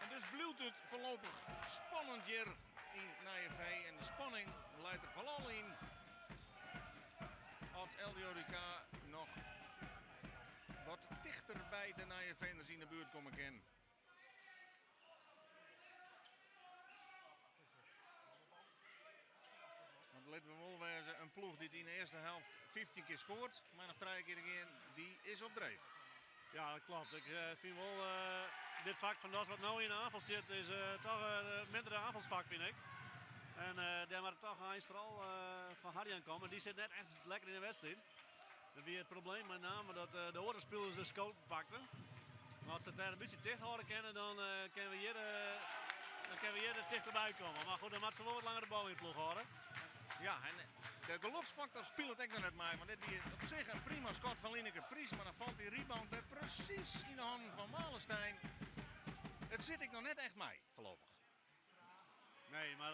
En dus bliuwt it foarlopich spannend hjir yn Nijeveen. En de spanning leit der foaral yn as LDODK noch wat tichter by de Nijeveeners yn de buert komme kin. Want litte we wol wêze, in ploech dy't yn de earste helft 15 kear skoart, mar noch trije kear te gean, dy is op dreef. Ja, dat klopt. Ik fyn wol dit fak fan DOS wat no yn de aanfal sit, is toch it mindere aanfalsfak, fyn ik. En dêr moat it toch eins foaral fan Harjan komme. Dy sit net echt lekker yn de wedstriid. Dat wie it probleem mei name dat de oare spilers de skoten pakten. Mar as se it dêr in bytsje ticht hâlde kinne, dan kinne we hjir, dan kinne we hjir tichterby komme. Mar goed, dan moatte se wol wat langer de bal yn de ploech hâlde. Ja, en de geloksfaktor spilet ek noch net mei, want dit wie op sich in prima skot fan Lineke Pries, mar dan falt dy rebound wer presys yn de hannen fan Malenstein. It sit ek noch net echt mei, foarlopich. Nee, mar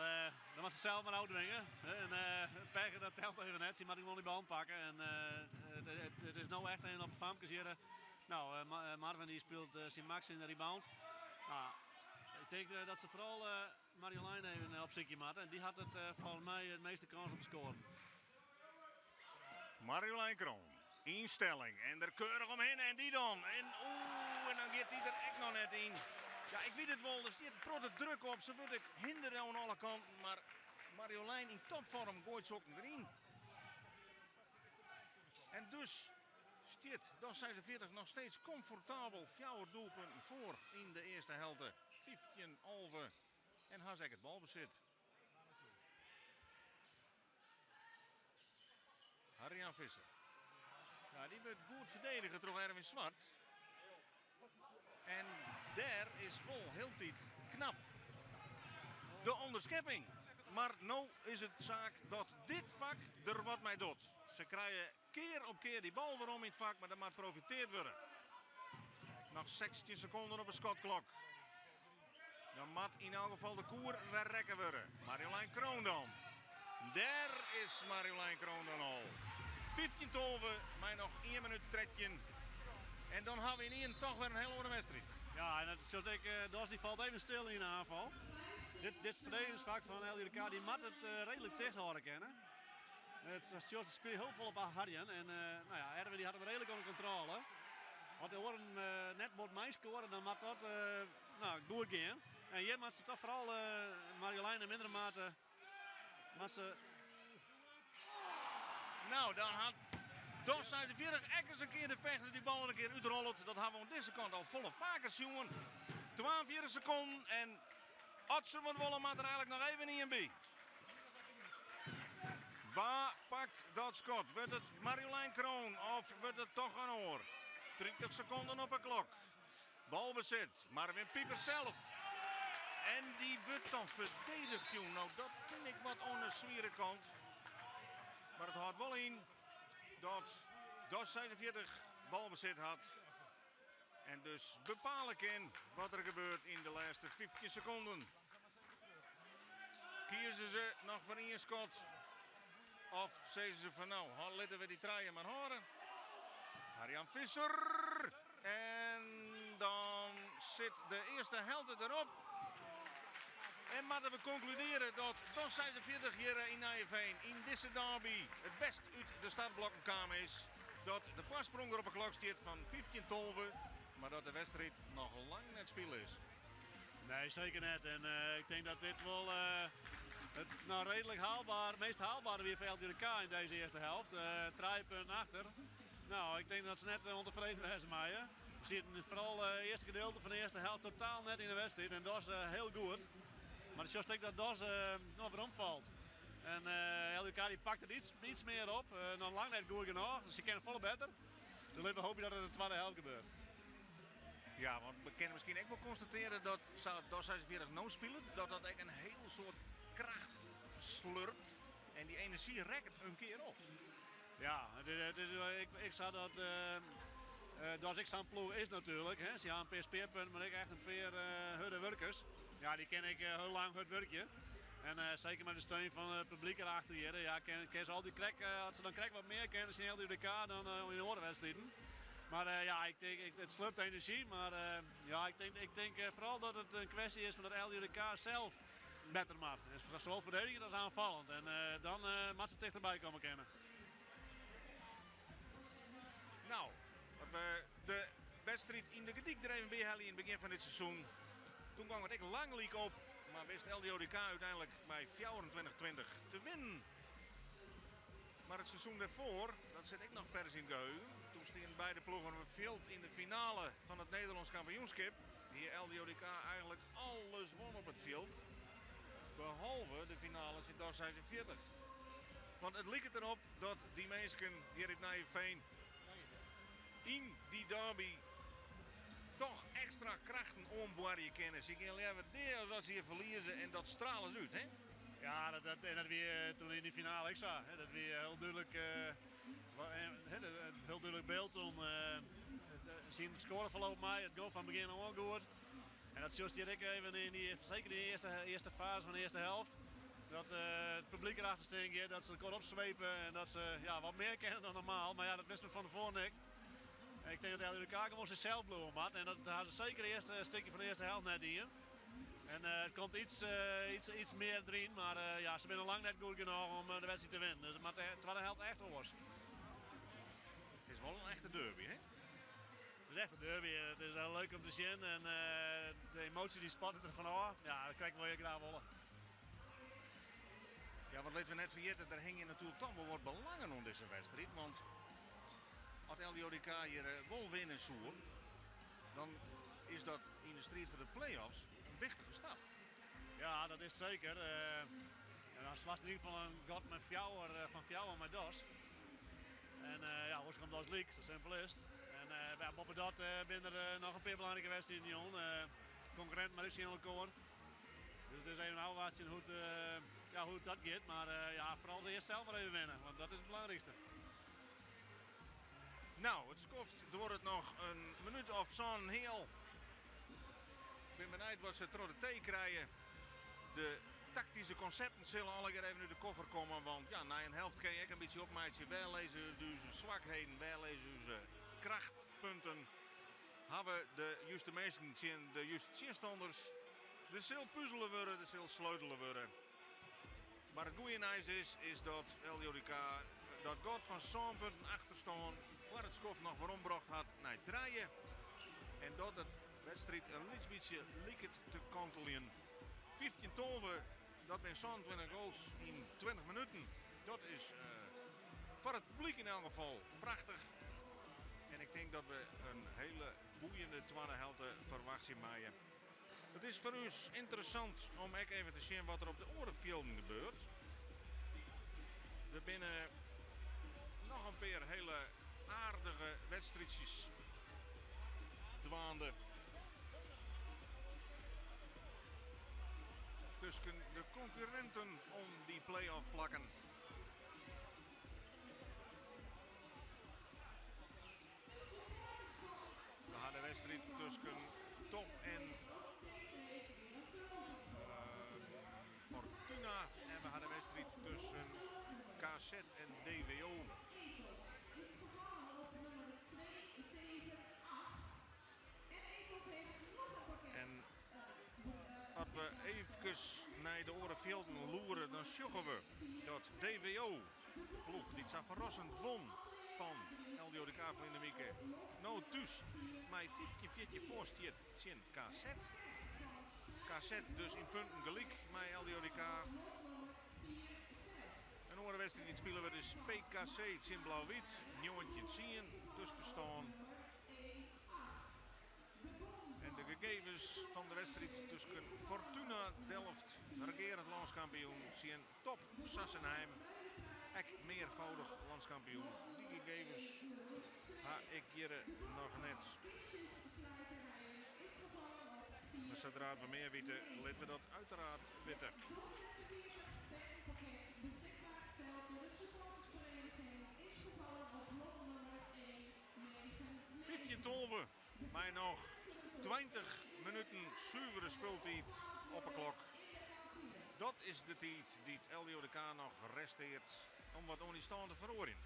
dan moat se sels mar ôftwinge. En pech, dat telt even net. Sy moat gewoan dy bal pakke. En it is no echt even op de famkes hjir. No, Marvin dy spilet syn max yn de rebound. No, ik tink dat se foaral Marjolein even opsykje moatte. En dy hat it folgens my it measte kâns om te skoaren. Marjolein Kroon, ynstelling en der keurich omhinne en dy dan. En oeh, en dan giet dy der ek noch net yn. Ja, ik wit it wol, der stiet in protte druk op. Se wurdt ek hindere oan alle kanten, mar Marjolein yn topfoarm goait sokken deryn. En dus stiet DOS 46 noch steeds komfortabel fjouwer doelpunten foar yn de earste helte. 15-11 en ha se ek it balbesit. Harry-Jan Visser. Ja, dy wurdt goed ferdedige troch Erwin Zwart. En dêr is wol hieltyd knap de ûnderskepping. Mar no is it saak dat dit fak der wat mei docht. Se krije kear op kear dy bal werom yn it fak, mar der moat profiteard wurde. Noch 16 sekonden op 'e skotklok. Dan moat yn elk gefal de koer wer rekke wurde. Marjolein Kroon dan. Dêr is Marjolein Kroon dan al. 15-12 mei noch 1 minút 13. En dan ha we ynienen toch wer in hiel oare wedstriid. Ja, en dat sjocht ek, DOS dy falt even stil yn de oanfal. Dit, dit ferdedigingsfak fan LDODK dy moat it reedlik ticht hâlde kinne. It sjocht se spylje hiel folle op Harjen en no ja, Erwin dy hat him reedlik ûnder kontrôle. As de oaren net bot meiskoare, dan moat dat no, goed gean. En hjir moat se toch foaral Marjolein in mindere mate moat se. No, dan hat DOS 46 ek ris in kear de pech dat dy bal der in kear útrollet. Dat ha we oan dizze kant al folle faker sjoen. 42 sekonden en as se wat wolle moat der eigenlik noch even ien by. Wa pakt dat skot? Wurdt it Marjolein Kroon of wurdt it toch in oar? 30 sekonden op 'e klok. Balbesit, Marvin Pieper sels. En dy wurdt dan ferdedigd, jong. No, dat fyn ik wat oan de swiere kant. Mar it hâldt wol yn dat DOS 46 balbesit hat. En dus bepale kin wat der gebeurt yn de lêste 15 sekonden. Kieze se noch foar ien skot? Of sizze se fan no, litte we dy trije mar hâlde? Arjan Visser. En dan sit de earste helte derop. En moatte we konkludearje dat DOS 46 hjir yn Nijeveen yn dizze derby it bêst út de startblokken kaam is. Dat de foarsprong der op 'e klok stiet fan 15-12, mar dat de wedstriid noch lang net spile is. Nee, seker net. En ik tink dat dit wol it no reedlik haalbaar, meast haalbare wie foar LDODK yn dizze earste helte. Trije punten achter. No, ik tink dat se net ûntefreden wêze meie. Se sieten foaral it earste gedeelte fan de earste helte totaal net yn de wedstriid en dat is hiel goed. Mar dan sjochst ek dat DOS noch weromfalt. En LDODK dy pakt it iets, iets mear op. Noch lang net goed genôch, dus se kinne folle better. Dus litte we hoopje dat it in de twadde helte gebeurt. Ja, want we kinne miskien ek wol konstatearje dat sa't DOS 46 no spilet, dat dat ek in hiel soad kracht slurpt. En dy enerzjy rekket in kear op. Ja, it is, ik, ik sa dat DOS ek sa'n ploech is natuerlik. Hè. Se ha in pear spearpunten, mar ek echt in pear hurde wurkers. Ja, dy kinne ek hiel lang hurd wurkje. En seker mei de steun fan it publyk erachter hjir, ja, kin, kin se altyd krekt, as se dan krekt wat mear kinne tsjin LDODK dan yn oare wedstriden. Mar ja, ik tink, ik, it slurpt enerzjy, mar ja, ik tink, ik tink foaral dat it in kwestje is fan dat LDODK sels better moat. Sawol ferdedigjend as oanfallend. En dan moat se tichterby komme kinne. No, as we de wedstriid yn De Gerdyk der even by helje yn it begjin fan dit seizoen. Toen gong it ek lang lyk op, mar wist LDODK úteinlik mei 24-20 te winnen. Mar it seizoen dêrfoar, dat sit ek noch fers yn it geheugen. Toen stienen beide ploegen op it fjild yn de finale fan it Nederlânsk kampioenskip. Hie LDODK eigenlik alles wûn op it fjild, behalve de finale tsjin DOS 46. Want it liket derop dat dy minsken hjir út Nijeveen yn dy derby toch ekstra krachten oanboarje kinne. Se gean leaver dea as dat se hjir ferlieze en dat strale se út, hè? Ja, dat, dat, en dat wie toen yn de finale ek sa. Hè. Dat wie hiel dúdlik, hiel dúdlik byld om syn skoareferloop mei. It gong fan begjin oan goed. En dat sjochst hjir ek even yn dy, seker yn de earste, earste fase fan de earste helte. Dat it publyk erachter stean giet, dat se elkoar opswepe en dat se ja, wat mear kinne dan normaal. Mar ja, dat wist men fan tefoaren ek. Ik tink dat LDODK gewoan sichsels bliuwe moat en dat ha se seker it earste stikje fan de earste helte net dien. En it komt iets, iets, iets mear deryn, mar ja, se binne lang net goed genôch om de wedstriid te winnen. Dus it moat de twadde helte echt oars. It is wol in echte derby, hè? It is echt in derby. It is leuk om te sjen en de emoasje dy spat der fanôf. Ja, dat krij ik wol hiel graach wolle. Ja, want litte we net ferjitte, der hingje natuerlik toch wol wat belangen oan dizze wedstriid. Want as LDODK hjir wol winne soe, dan is dat yn de striid foar de play-offs in wichtige stap. Ja, dat is seker. En dan slast yn ieder gefal in gat mei fjouwer, fan fjouwer mei DOS. En ja, oars komt DOS lyk, sa simpel is it. En ja, boppedat binne der noch in pear belangrike wedstriden jong. Konkurrinten mar ek tsjin elkoar. Dus it is even ôfwachtsjen hoe't, ja, hoe't dat giet. Mar ja, foaral earst sels mar even winne, want dat is it belangrykste. No, it skoft duorret noch in minút of sân heal. Ik bin benijd wat se troch de tee krije. De taktyske konsepten sille allegear even út de koffer komme. Want ja, nei in helte kin je ek in bytsje opmeitsje. Wêr lizze ús swakheden, wêr lizze ús krachtpunten? Hawwe de juste minsken tsjin de juste tsjinstanners? Der sil puzele wurde, der sil sleutele wurde. Mar it goede nijs is, is dat LDODK dat gat fan sân punten achterstân foar it skoft noch werombrocht hat nei trije. En dat de wedstriid in lyts bytsje liket te kanteljen. 15-12, dat binne 27 goals yn 20 minuten. Dat is foar it publyk yn elk gefal prachtich. En ik tink dat we in hiele boeiende twadde helte ferwachtsje meie. It is foar ús ynteressant om ek even te sjen wat der op de oare fjilden gebeurt. Der binne noch in pear hiele aardige wedstriidsjes dwaande. Tusken de konkurrinten om dy play-off plakken. We ha de wedstriid tusken Top en Fortuna. En we ha de wedstriid tusken KZ en DWO. En as we eefkes nei de oare fjilden loere, dan sjogge we dat DWO, de ploech dy't sa ferrassend wûn fan LDODK ferline wike, no thús mei 15-14 foar stiet tsjin KZ. KZ dus yn punten gelyk mei LDODK. In oare wedstriid dy't spile wurdt is PKC tsjin Blau-Wyt, 19-10 tuskenstân. En de gegevens fan de wedstriid tusken Fortuna Delft, regearend lânskampioen, tsjin Top Sassenheim, ek mearfâldich lânskampioen. Dy gegevens ha ik hjir noch net. Mar sadra't we mear witte, litte we dat uiteraard witte. 15-12 mei noch 20 minuten suvere spultiid op 'e klok. Dat is de tiid dy't LDODK noch resteart om wat oan dy stân te feroarjen.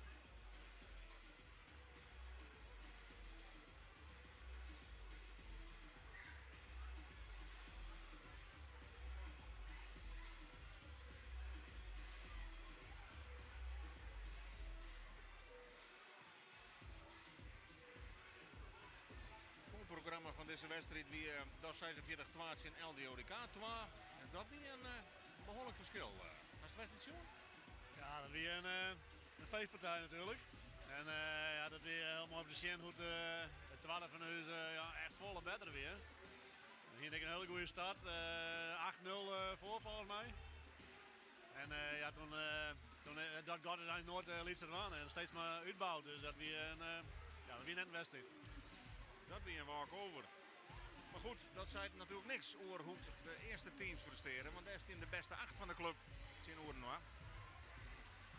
Foarprogramma fan dizze wedstriid wie DOS 46 twa tsjin LDODK twa. En dat wie in behoarlik ferskil. Hast de wedstriid sjoen? Ja, dat wie in feestpartij natuerlik. En ja, dat wie hiel moai om te sjen hoe't it twadde fan ús ja, echt folle better wie. We hiene ek in hiele goede start. 8-0 foar folgens my. En ja, toen, toen dat gat is eins noait lytser wurden en steeds mar útboud. Dus dat wie, in, ja, dat wie net in wedstriid. Dat wie in walkover. Mar goed, dat seit natuerlik niks oer hoe't de earste teams prestearje, want dêr stean de bêste acht fan de klup tsjinoer inoar.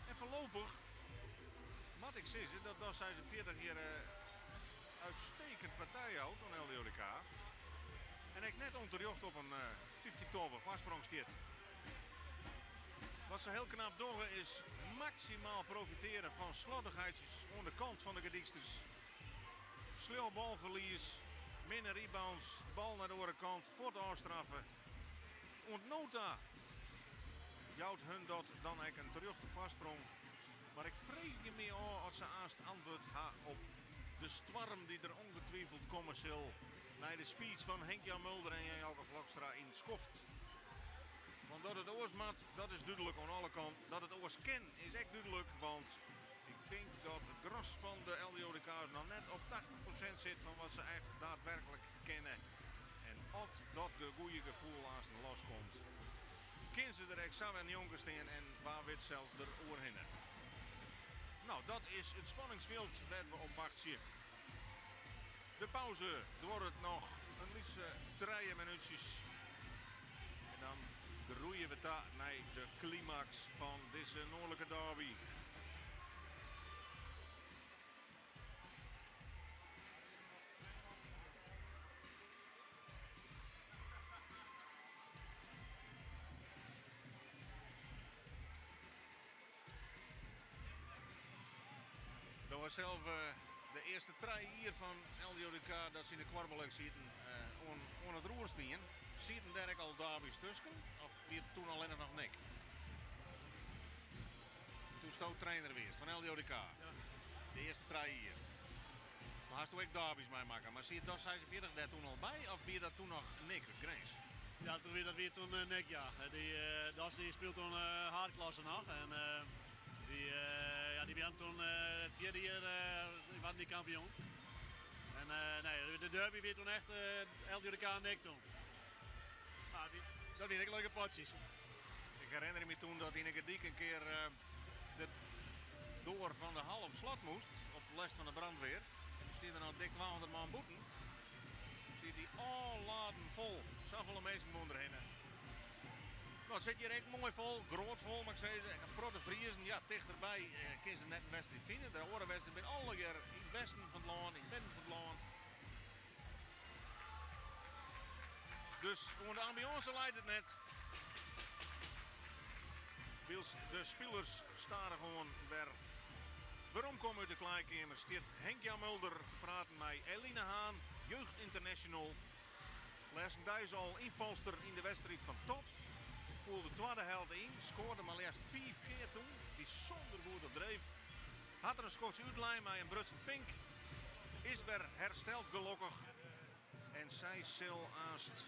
En foarlopich moat ik sizze dat DOS 46 hjir uitstekend partij jout oan LDODK. En ek net ûnterjocht op in 15-12 foarsprong stiet. Wat se hiel knap dogge is maksimaal profitearje fan sloddichheidsjes oan de kant fan de Gerdyksters. Sleau balferlies, minne rebounds, bal nei de oare kant, fuort ôfstraffe. Oant no ta jout hun dat dan ek in terjochte foarsprong. Mar ik freegje my ôf oft se aanst antwurd ha op de stoarm dy't der ongetwijfeld komme sil nei de speech fan Henk-Jan Mulder en Jan-Jouke Vlokstra yn it skoft. Want dat it oars moat, dat is dúdlik oan alle kanten. Dat it oars kin, is ek dúdlik, want ik tink dat it gros fan de LDODK'ers noch net op 80% sit fan wat se echt daadwerklik kinne. En as dat goede gefoel aansten loskomt, kin se der ek sa wer njonken stean en wa wit sels der oerhinne. No, dat is it spanningsfjild wêr't we op wachtsje. De pauze duorret noch in lytse 3 minútsjes. En dan groeie we ta nei de klimaks fan dizze noardlike derby. Dat was zelf de earste 3 jier fan LDODK dat se yn de kuorballeague sieten oan it roer stien. Sieten dêr ek al derbys tusken of wie it toen allinnich noch NIK? Doe'tsto trainer wiest fan LDODK. Ja. De earste 3 jier. Toen hasto ek derbys meimakke, mar siet DOS 46 dêr toen al by of wie dat toen noch NIK út Grins? Ja, dat wie toen NIK, ja. Die DOS die speelt toen haadklasse noch. En die, ja, die waren toen het vierde jaar waren die kampioen. En nee, de derby wie toen echt LDODK en NIK toen. Maar dat wie ek leuke potsjes. Ik herinner me toen dat yn de Gerdyk in kear de doar fan de hal op slot moast, op lêst fan de brandweer. En der stie der noch dik 200 man bûten. Siet dy ôfladen fol. Safolle minsken woene derhinne. No, it sit hjir ek moai fol, grut fol, moat ik sizze. In protte Friezen, ja, tichterby kinne se net in wedstriid fine. De oare wedstriden binne allegear yn it westen fan it lân, yn it midden fan it lân. Dus oan de ambiânse leit it net. Wylst de spilers stadichoan wer weromkomme út de klaaikeamer, stiet Henk-Jan Mulder te praten mei Eline Haan, Jeugd International. Lêstendeis al ynfalster yn de wedstriid fan Top. Foel de twadde helte yn, skoarde mar leafst 5 kear toen. Bysûnder goed op dreef. Hat der in skoftsje útlein mei in brutsen pink. Is wer hersteld gelokkich. En sy sil aanst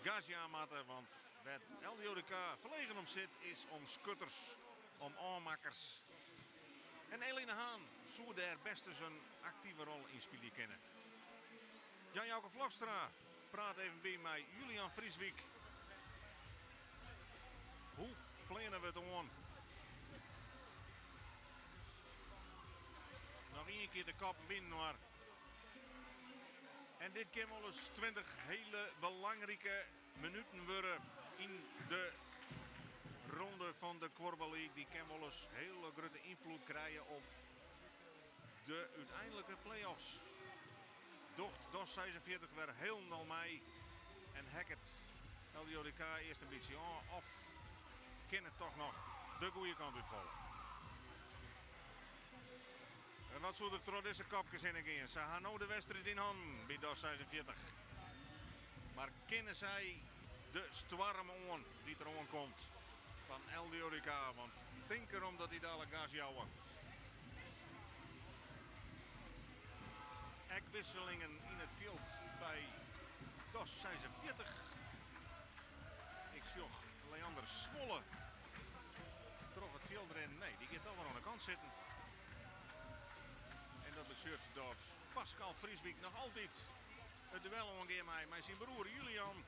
gas jaan moatte, want wêr't LDODK ferlegen om sit is om skutters, om ôfmakkers. En Eline Haan soe dêr bêst ris in aktive rol yn spylje kinne. Jan-Jouke Vlokstra praat even by mei Julian Frieswijk. Hoe fleane we it oan? Noch ien kear de koppen byinoar. En dit kin wolris 20 hiele belangrike minuten wurde yn de ronde fan de Kuorbal League. Dy kin wolris hiele grutte ynfloed krije op de úteinlike play-offs. Docht DOS 46 wer hielendal mei en heakket LDODK earst in bytsje ôf of kin it toch noch de goede kant útfalle? En wat soe der troch dizze kopkes hinne gean? Se ha no de wedstriid yn hannen by DOS 46. Mar kinne sy de stoarm oan dy't der oankomt fan LDODK? Want tink derom dat dy dadlik gas jouwe. Ek wisselingen yn it fjild by DOS 46. Ik sjoch Leander Zwolle troch it fjild rinnen. Nee, dy giet toch wer oan de kant sitten. En dat betsjut dat Pascal Frieswijk noch altyd it duel oangean mei mei syn broer Julian.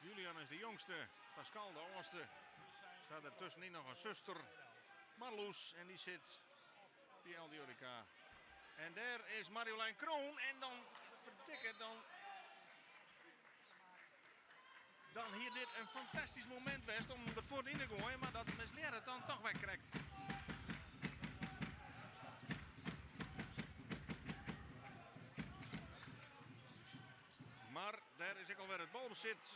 Julian is de jongste, Pascal de âldste. Se ha der tuskenyn noch in suster, Marloes, en dy sit by LDODK. En dêr is Marjolein Kroon en dan, ferdikke, dan hie dit in fantastysk momint west om der fuort yn te goaien, mar dat mislearret dan toch wer krekt. Mar dêr is ek alwer it balbesit.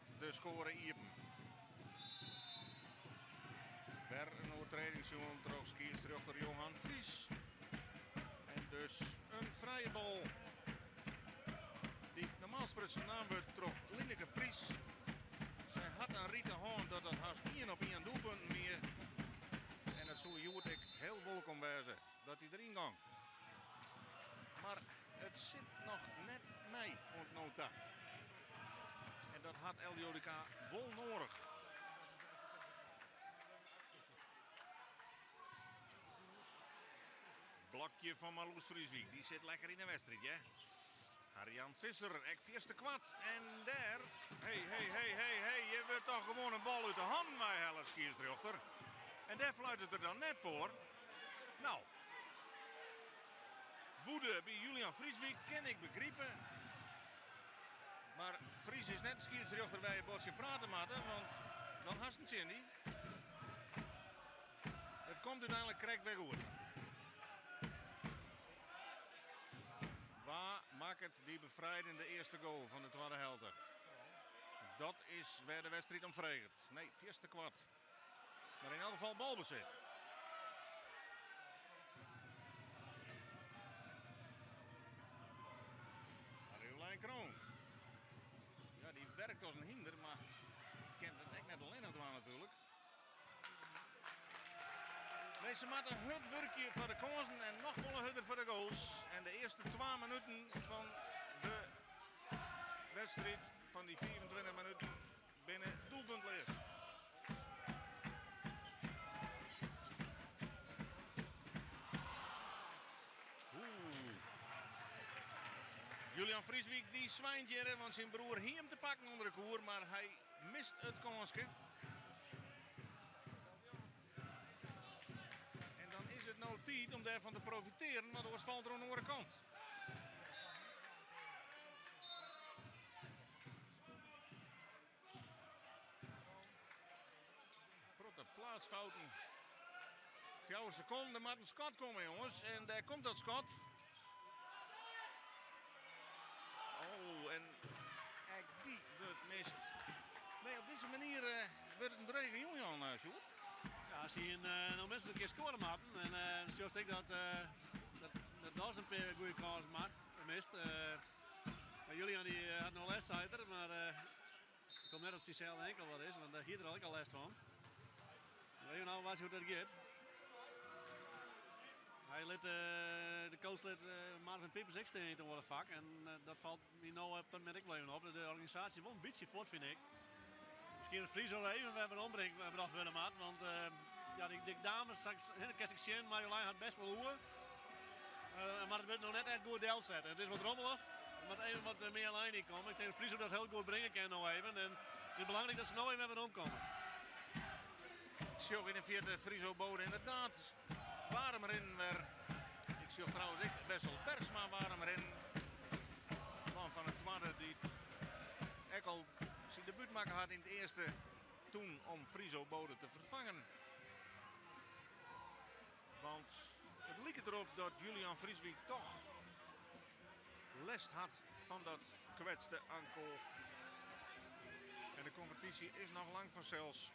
Trekt de skoare iepen. Wer in oertrêding sjoen troch skiedsrjochter Johan Vries. En dus in frije bal dy't normaal sprutsen naam wurdt troch Lineke Pries. Sy hat in rite hân dat dat hast ien op ien doelpunten wie. En it soe hjoed ek hiel wolkom wêze dat hy deryn gong. Mar it sit noch net mei oant no ta. En dat hat LDODK wol noadich. Blokje fan Marloes Frieswijk, dy sit lekker yn de wedstriid, hè? Harjan Visser, ek fierste koart. En dêr, hey, hey, hey, hey, hey, je wurdt toch gewoan in bal út de hannen weihelle, skiedsrjochter. En dêr fluit it der dan net foar. Nou, woede by Julian Frieswijk kin ik begripe. Mar Vries is net in skiedsrjochter wêr je bot tsjin prate moatte, want dan hast in tsjin dy. It komt úteinlik krekt wer goed. Wa makket dy befrijdende earste goal fan de twadde helte? Dat is wêr de wedstriid om freget. Nee, fierste koart. Mar yn elk gefal balbesit. Marjolein Kroon. Ja, dy werkt as in hynder, mar kin it ek net allinnich dwaan natuerlik. Nee, se moatte hurd wurkje foar de kânsen en noch folle hurder foar de goals. En de earste twa minuten fan de wedstriid fan dy 25 minuten binne doelpuntleas. Oeh. Julian Frieswijk dy swynt hjirre, want syn broer hie him te pakken ûnder de koer, mar hy mist it kânske. En dan is it no tiid om dêrfan te profitearen, want oars falt er oan de oare kant. Protte plaatsfouten. 4 sekonden, der moat in skot komme, jonges. En dêr komt dat skot. Oh, en ek dy wurdt mist. Nee, op dizze manier wurdt it in drege jûn, Jan Sjoerd. Ja, as hy no minstens in kear skoare moatten. En dan sjochst ek dat dat DOS in pear goede kânsen maakt, mist. Maar Julian dy hat no lêst, seit er, mar ik hoop net dat syn ankel wat is, want dêr hie er al ek al lêst fan. Even ôfwachtsje hoe't dat giet. Hy lit de coach lit Marvin Piepers ek stean yn it oare fak en dat falt my no op dat momint ek wol even op. De organisaasje wol in bytsje fuort, fyn ik. Miskien dat Friso even wer werombringt, brocht wurde moat, want ja, dy dames, kinst ek sjen, Marjolein hat best wol oer. Mar it wurdt no net echt goed delset. It is wat rommelich. Der moat even wat mear lijn yn komme. Ik tink dat Friso dat hiel goed bringe kin no even. En it is belangryk dat se no even wer weromkomme. Ik sjoch yn de fierte Friso Bode ynderdaad waarm rinnen wer. Ik sjoch trouwens ek Wessel Bergsma waarm rinnen. Man fan it twadde dy't ek al syn debút makke hat yn it earste toen om Friso Bode te ferfangen. Want it liket derop dat Julian Frieswijk toch lêst hat fan dat kwetste ankel. En de kompetysje is noch lang fansels.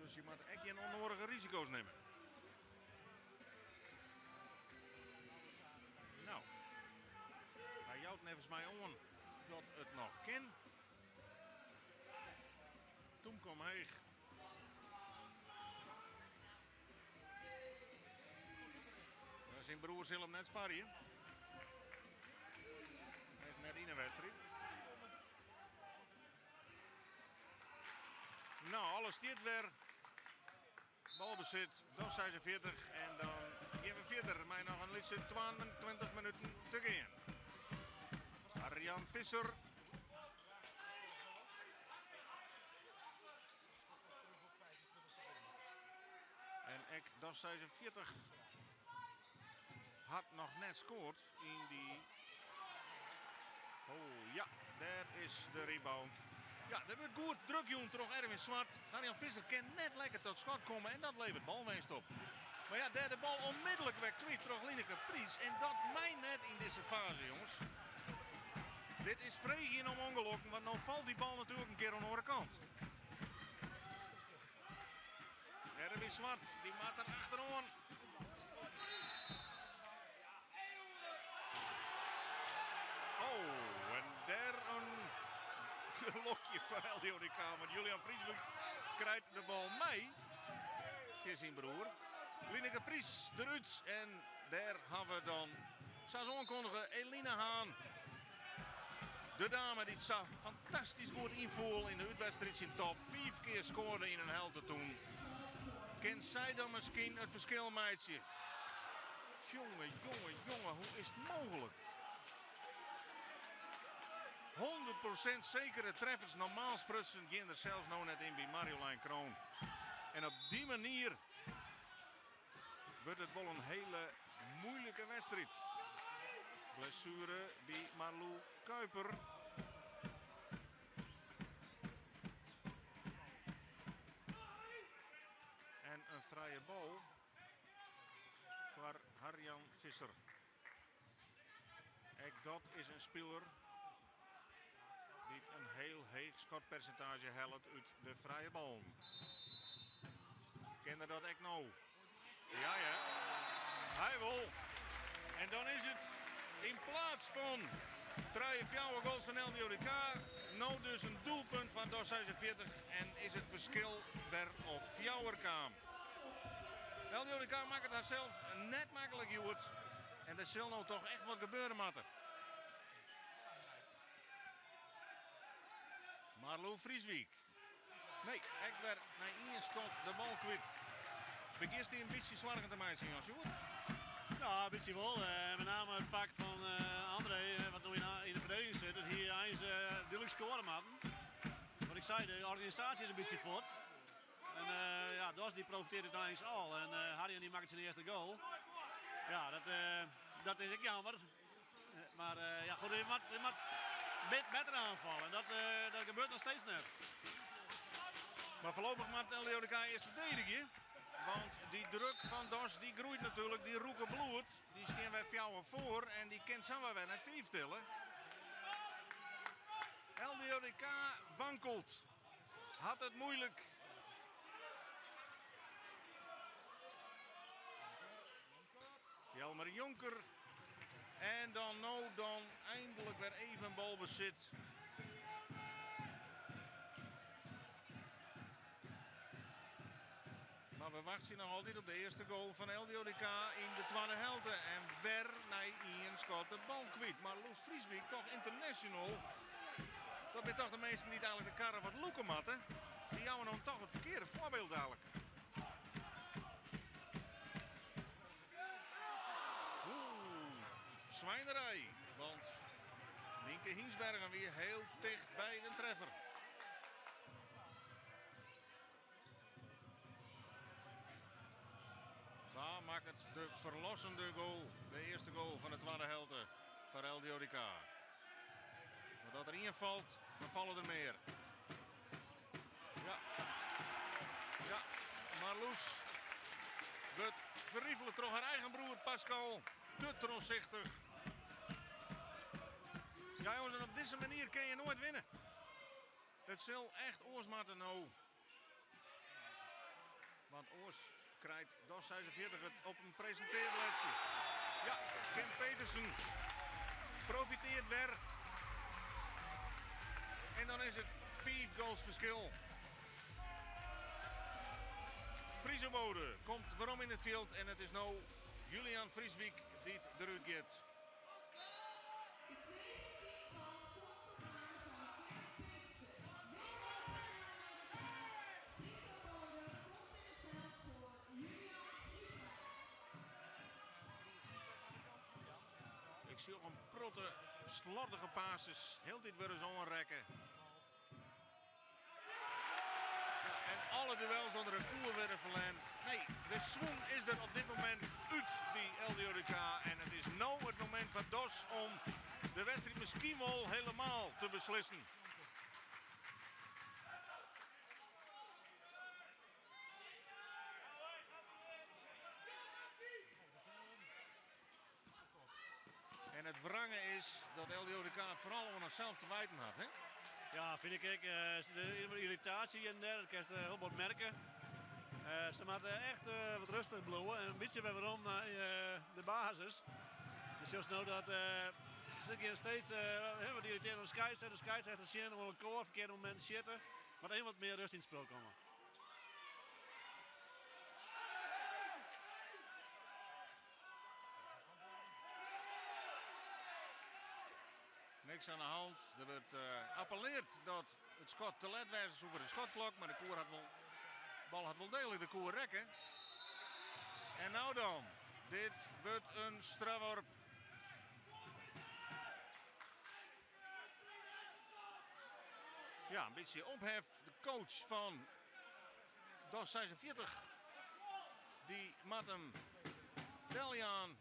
Dus je moatte ek gjin ûnnoadige risiko's nimme. Nou, hy jout neffens my oan dat it noch kin. Tûmke omheech. Syn broer sil him net sparje. Hy is net yn 'e wedstriid. No, alles stiet wer. Balbesit, DOS 46 en dan gean we fierder mei noch in lytse 22 minuten te gean. Arjan Visser. En ek DOS 46 hat noch net skoard yn dy. Oh ja, dêr is de rebound. Ja, der wurdt goed druk jûn troch Erwin Zwart. Arjan Visser kin net lekker tot skot komme en dat leveret balwinst op. Mar ja, dêr de bal onmiddellik wer kwyt troch Lineke Pries. En dat mei net yn dizze faze, jonges. Dit is freegjen om ûngelokken, want no falt dy bal natuerlik in kear oan de oare kant. Erwin Zwart, dy moat der achteroan. Oh, en dêr in gelokje foar LDODK, want Julian Vrieswijk krijt de bal mei tsjin syn broer. Lineke Pries derút en dêr ha we dan, sa as oankondige, Eline Haan. De dame dy't sa fantastysk goed ynfoel yn de útwedstriid tsjin Top. 5 kear skoarde yn in helte toen. Kin sy dan miskien it ferskil meitsje? Jonge, jonge, jonge, hoe is it mooglik? 100% sekere treffers, normaal sprutsen gean der sels no net yn by Marjolein Kroon. En op dy manier wurdt it wol in hiele muoilike wedstriid. Blessuere by Marlou Kuiper. En in frije bal foar Harjan Visser. Ek dat is in spiler dy't in hiel heech skotpersintaazje hellet út de frije ballen. Kin er dat ek no? Ja, ja. Hy wol. En dan is it yn plaats fan trije, fjouwer goals fan LDODK, no dus in doelpunt fan DOS 46 en is it ferskil wer op fjouwer kaam. LDODK makket harsels net maklik hjoed en der sil no toch echt wat gebeure moatte. Marlou Vrieswijk. Nee, ek wer nei ien skot de bal kwyt. Begjinst dy in bytsje soargen te meitsjen, Jan Sjoerd? Ja, in bytsje wol. Met name it fak fan André, wat no yn de ferdediging sit, dat hie eins dúdlik skoare moatten. Wat ik sei, de organisaasje is in bytsje fuort. En ja, DOS dy profitearret eins al. En Harjan dy makket syn earste goal. Ja, dat is ek jammer. Maar ja, goed, je moat better aanvallen. En dat gebeurt nog steeds net. Maar voorlopig moat LDODK earst ferdedigje. Want dy druk fan DOS dy groeit natuerlik. Dy rûke bloed. Dy stean wer fjouwer foar en dy kin samar wer nei fiif tille. LDODK wankelt. Hat it muoilik. Jelmer Jonker. En dan no dan eindelijk wer even balbesit. Mar we wachtsje noch altyd op de earste goal fan LDODK yn de twadde helte. En wer nei ien skot de bal kwyt. Mar Loes Vrieswijk toch international. Dat binne toch de minsken dy't eigenlik de karre wat lûke moatte. Dy jouwe dan toch it ferkearde foarbyld dadelijk. Oeh, swijnerij. Want Nienke Hinsbergen wie hiel ticht by in treffer. Wa makket de ferlossende goal, de earste goal fan de twadde helte foar LDODK? Want as der ien falt, dan falle der mear. Ja, ja, Marloes wurdt ferrifele troch har eigen broer Pascal. Te trochsichtich. Ja jonges, en op dizze manier kin je noait winne. It sil echt oars moatte no. Want oars krijt DOS 46 it op in presintearbledsje. Ja, Kim Petersen profiteart wer. En dan is it 5 goals ferskil. Friese komt werom yn it fjild en it is no Julian Vrieswijk dy't derút giet. Ik sjoch in protte slordige passes. Hieltyd wurde se oanrekke. En alle duels ûnder it koer wurde ferlern. Nee, de swûn is der op dit momint út by LDODK. En it is no it momint foar DOS om de wedstriid miskien wol helemaal te beslissen. En it wrange is dat LDODK it foaral oan harsels te wijten hat, hè? Ja, fyn ik ek. Der is wat yrritaasje hjir en dêr, dat kinst hiel bot merke. Se moatte echt wat rêstich bliuwe en in bytsje wer werom nei de basis. Dan sjochst no dat se gean steeds wat yrritearre oan de skeidsrechter, de skeidsrechter sjen oan elkoar, ferkearde mominten sjitte. Moat even wat mear rêst yn it spul komme. Niks aan de hand. Der wurdt appelleard dat it skot te let wêze soe foar de skotklok, mar de koer hat wol, bal hat wol deeglik de koer rekke. En no dan, dit wurdt in strafworp. Ja, in bytsje ophef. De coach fan DOS 46, dy moat him deljaan,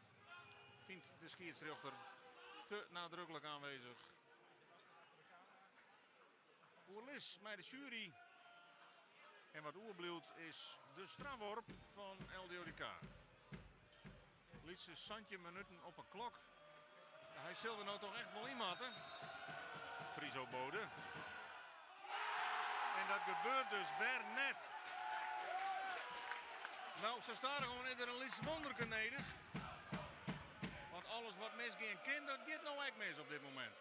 fynt de skiedsrjochter te nadrukkelijk aanwezig. Oerlis mei de sjuery. En wat oerbliuwt is de strafworp fan LDODK. Lytse 17 minuten op 'e klok. Hy sil der no toch echt wol yn moatte. Friso Bode. En dat gebeurt dus wer net. No, sa stadichoan is der in lyts wonderke nedich. Want alles wat misgean kin, dat giet no ek mis op dit momint.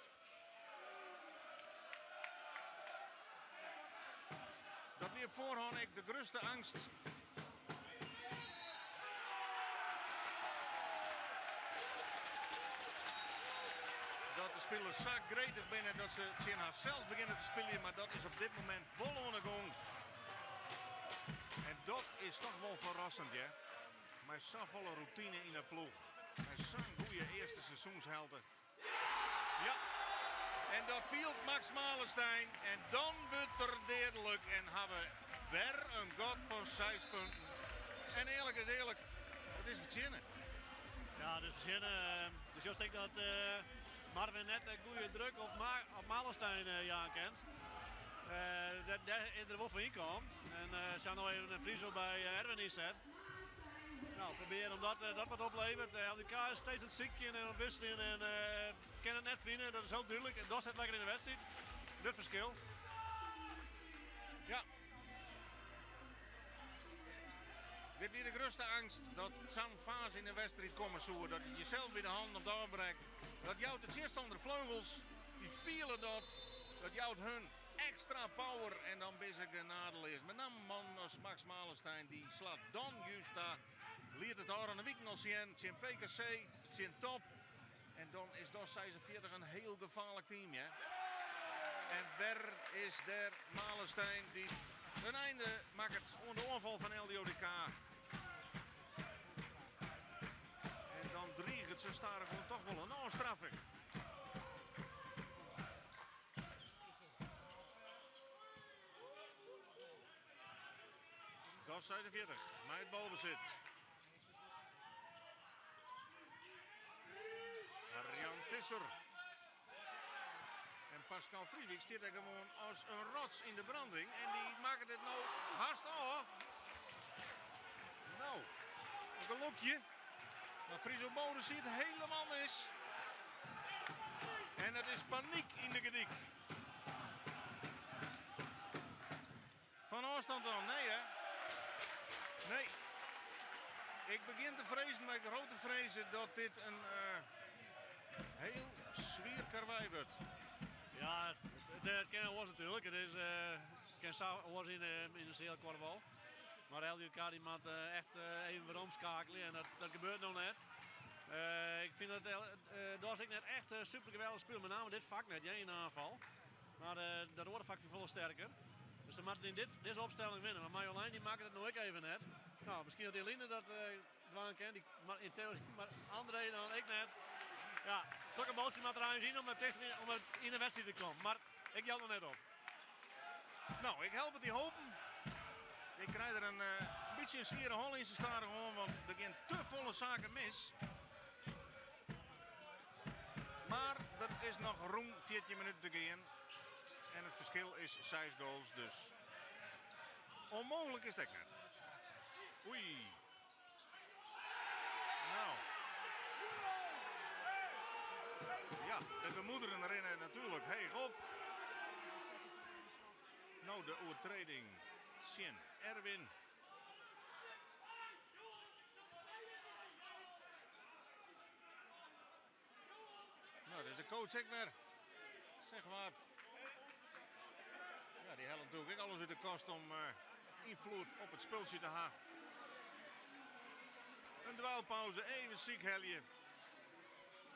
Dat wie op foarhân ek de grutste eangst. Dat de spilers sa gretich binne dat se tsjin harsels begjinne te spyljen, mar dat is op dit momint wol oan 'e gong. En dat is toch wol ferrassend, hear. Mei safolle rûtine yn 'e ploech, mei sa'n goede earste seizoenshelte. Ja, en dat fielt Max Malenstein. En dan wurdt er deadlik en ha we wer in gat fan 6 punten. En earlik is earlik, it is fertsjinne. Ja, it is fertsjinne. Dus just ek dat Marvin net de goede druk op, Ma op Malenstein jaan kin. Dêr is er wol foar ynkaam. En se ha no even in Friso by Erwin ynset. No, probearje om dat, dat wat opleveret. LDODK is steeds oan it sykjen en oan it wikseljen en kin it net fine. Dat is hiel dúdlik. En dat sit lekker yn de wedstriid. Grut ferskil. Ja. Dit wie de grutste eangst dat sa'n faze yn de wedstriid komme soe. Dat je jesels by de hannen op de ôfbrekt. Dat jout de tsjinstanner fleugels. Dy fiele dat. Dat jout hun ekstra power en dan binne se genadeleas. Met name mannen as Max Malenstein, dy slacht dan just ta. Liet it ôfrûne wiken al sjen tsjin PKC, tsjin Top. En dan is DOS 46 in hiel gefaarlik team, ja. En wer is der Malenstein dy't in einde makket oan de oanfal fan LDODK. En dan driget se stadichoan toch wol in ôfstraffing. DOS 46 mei it balbesit. Arjan Visser. En Pascal Vrieswijk stiet der gewoan as in rots yn de branding. En dy makket it no hast ôf. No, in gelokje. Mar Friso Bode siet hielendal mis. En it is panyk yn de Gerdyk. Fan ôfstân dan? Nee hè? Nee. Ik begjin te frezen, mei grote frezen, dat dit in hiel swier karwei wurdt. Ja, it kin oars natuerlik. It is, kin sa oars yn de sealkuorbal. Mar LDODK dy moat echt even weromskeakelje en dat gebeurt no net. Ik fyn dat DOS ek net echt super geweldich spylje, met name dit fak net, ja, yn de oanfal. Mar dat oare fak fyn ik folle sterker. Dus se moatte yn dizze opstelling winne. Mar Marjolein dy makket it no ek even net. No, miskien dat Eline dat dwaan kin. Dy, mar yn teory, mar André dan ek net. Ja, sokke baltsje moat der eins yn om yn de wedstriid te kommen. Mar ik jou noch net op. No, ik help it dy hopen. Ik krij der in bytsje in swiere holle yn sa stadichoan, want der gean te folle saken mis. Mar der is noch rûm 14 minuten te gean en it ferskil is 6 goals, dus ûnmooglik is it ek net. Oei. No. Ja, de gemoederen rinne natuerlik heech op. No de oertreding tsjin Erwin. No, dêr is de coach ek wer. Zegwaard. Ja, dy hellet natuerlik ek alles út de kast om ynfloed op it spultsje te ha. In dweilpauze, even sykhelje.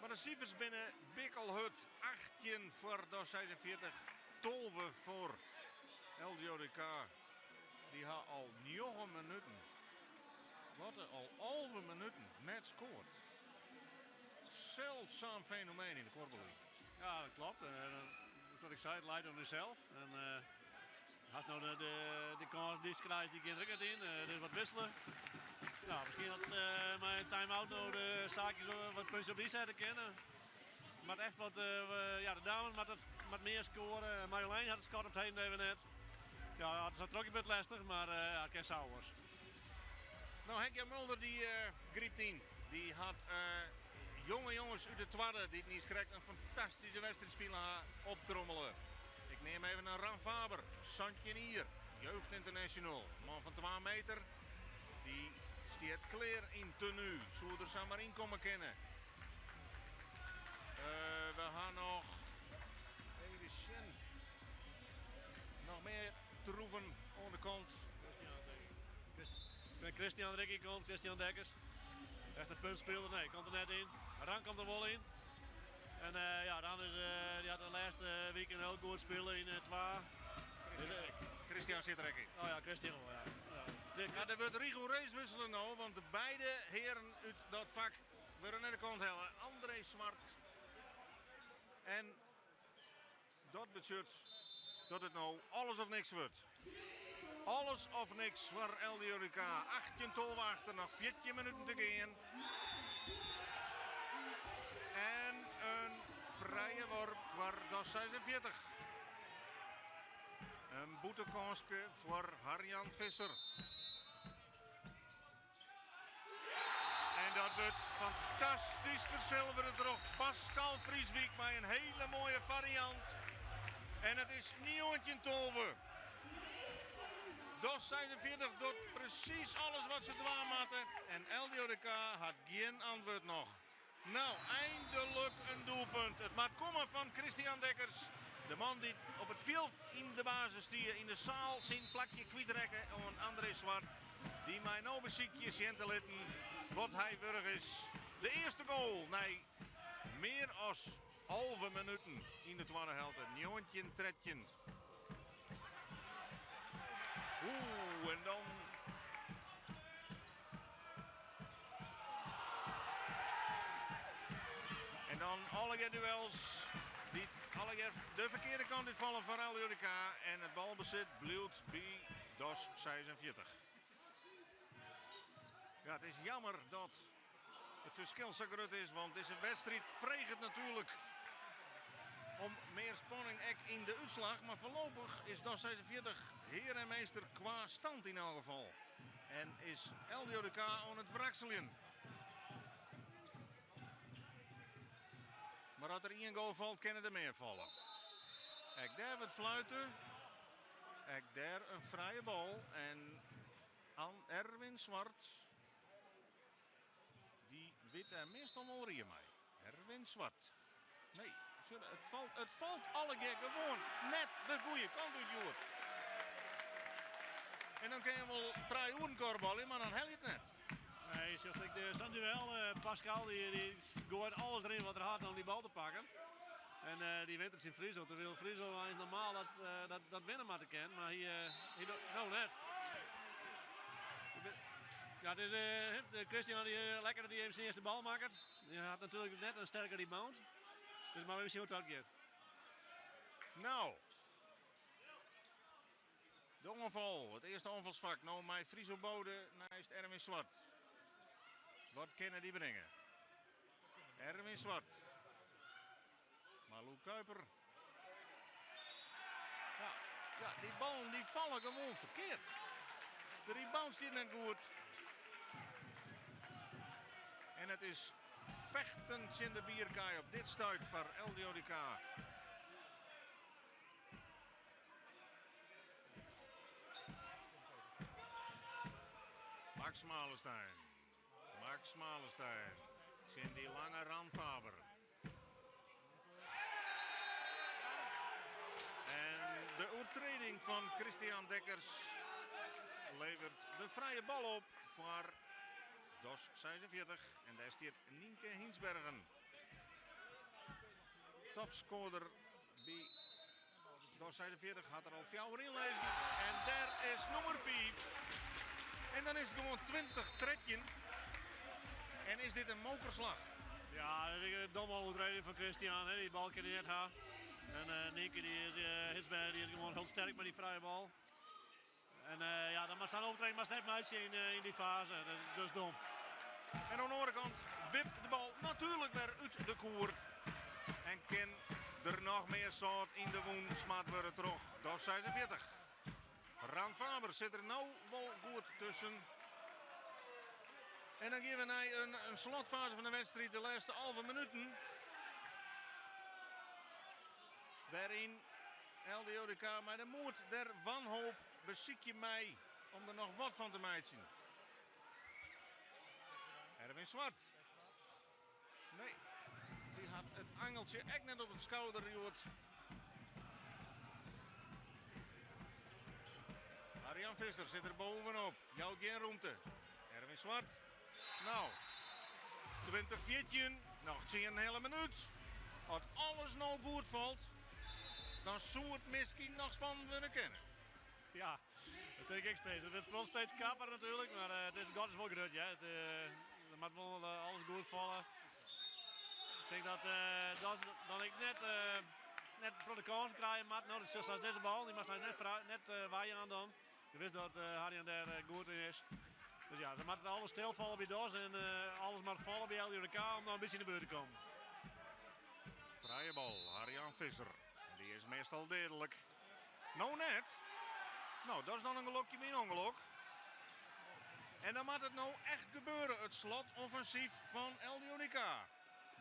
Mar de sifers binne bikkelhurd. 18 foar DOS 46, 12 foar LDODK. Dy ha al njoggen minuten, wat al 11 minuten net skoard. Seldsum fenomeen yn de kuorballeague. Ja, dat klopt. Wat ik sei, it leit oan dysels. En hast no de, de kâns dy'tst krijst, dy gean der ek net yn. Dus wat wissele. No, miskien dat se mei in time-out no de saakjes wat puntsjes op de i sette kinne. Moat echt wat, ja, de dames moat, it, moat mear skoare. Marjolein hat it skot op it heden even net. Ja, it is trok wurdt lestich, mar ja, it kin sa oars. No, Henk-Jan Mulder dy grypt yn. Dy hat jonge jonges út de twadde dy't niis krekt in fantastyske wedstriid spile ha optrommele. Ik neam even in Ran Faber, 17 jier, jeugd international, man fan 2 meter. Dy stiet klear yn tenu, soe der samar yn komme kinne. We ha noch, even sjen, noch mear troeven oan de kant. Christian Rikkie komt, Christian Dekkers. Echt in puntspiler, nee, komt der net yn. Ran komt der wol yn. En ja, Ran is, dy hat de lêste wiken hiel goed spile yn twa. Christian sit der ek yn. Oh ja, Christian wol, ja. Ja, ja, der wurdt rigoereus wissele no, want de beide hearen út dat fak wurde nei de kant helle. André Zwart en dat betsjut dat it no alles of niks wurdt. Alles of niks foar LDODK. 18-12 achter, noch 14 minuten te gean. En in frije worp foar DOS 46. In boetekânske foar Harjan Visser. En dat wurdt fantastysk fersilvere troch Pascal Vrieswijk mei in hiele moaie fariant. En it is 19-12. DOS 46 docht presys alles wat se dwaan moatte. En LDODK hat gjin antwurd noch. No, eindelik in doelpunt. It moat komme fan Christian Dekkers. De man dy't op it fjild yn de basis stie, yn de saal syn plakje kwytrekke oan André Zwart. Dy mei no besykje sjen te litten wat hy wurdich is. De earste goal nei mear as 11 minuten yn de twadde helte. 19-13. Oeh, en dan En dan allegear duels dy't allegear de ferkearde kant útfalle foar LDODK. En it balbesit bliuwt by DOS 46. Ja, it is jammer dat it ferskil sa grut is, want dizze wedstriid freget natuerlik om mear spanning ek yn de útslach. Mar foarlopich is DOS 46 hear en meester kwa stand yn elk gefal. En is LDODK oan it wrakseljen. Mar as der ien goal falt, kinne der mear falle. Ek dêr wurdt fluite. Ek dêr in frije bal. En Erwin Zwart, dy wit dêr meastal wol rie mei. Erwin Zwart. Nee, it falt, it falt allegear gewoan net de goede kant út hjoed. En dan kin je wol trije oeren kuorbalje, mar dan helje it net. Nee, sjochst ek sa'n duel. Pascal dy, dy goait alles deryn wat er hat om dy bal te pakken. En dy wint it tsjin Friso. Terwyl Friso eins normaal dat, dat, dat winne moatte kin. Mar hy, hy no net. Ja, it is Christian dy lekker dat hy even syn earste bal makket. Hy hat natuerlik net in sterke rebound. Dus mar even sjen hoe't dat giet. No. De oanfal, it earste oanfalsfak no mei Friso Bode neist Erwin Zwart. Wat kinne dy bringe? Erwin Zwart. Malou Kuiper. Ja, ja, dy ballen dy falle gewoan ferkeard. De rebound stiet net goed. En it is Fechten tsjin de bierkaai op dit stuit foar LDODK. Max Malestein. Max Malestein tsjin dy lange Ran Faber. En de oertrêding fan Christian Dekkers levert de frije bal op foar DOS 46. En dêr stiet Nienke Hinsbergen. Topskoarder by DOS 46 hat der al fjouwer yn lizzen. En dêr is nûmer 5. En dan is it gewoan 20-13. En is dit in mokerslach? Ja, dat is in domme oertrêding fan Christian. Hè. Dy bal kin hy net ha. En Nienke die is, Hinsbergen die is gewoan hiel sterk mei dy frije bal. En ja, dan moat sa'n oertrêding moatst net meitsje yn dy faze. Dat is dom. En oan de oare kant wipt de bal natuerlik wer út de koer. En kin der noch mear sâlt yn de wûn smard wurde troch DOS 46. Ran Faber sit der no wol goed tusken. En dan gean we nei in slotfaze fan de wedstriid, de lêste 11 minuten. Wêryn LDODK mei de moed der wanhoop besykje mei om der noch wat fan te meitsjen. Erwin Zwart. Nee, dy hat it angeltsje ek net op it skouder hjoed. Arjan Visser sit der bovenop, jout gjin rûmte. Erwin Zwart. No, 20-14, noch tsien heale minút. As alles no goed falt, dan soe it miskien noch spannend wurde kinne. Ja, dat tink ik steeds. It wurdt wol steeds krapper natuerlik, mar it is, gat is wol grut. Ja. It, der moat wol alles goed falle. Ik tink dat dat dan ek net, net in protte kânsen krije moat. No, sa as dizze bal, dy moatst net, net weijaan dan. Je wist dat Arjan dêr goed yn is. Dus ja, dan moat alles stilfalle by DOS en alles moat falle by LDODK om noch in bytsje yn de buert te kommen. Frije bal, Arjan Visser. Dy is meastal deadlik. No net. No, dat is dan in gelokje by in ûngelok. En dan moat it no echt gebeure, it slotoffensyf fan LDODK.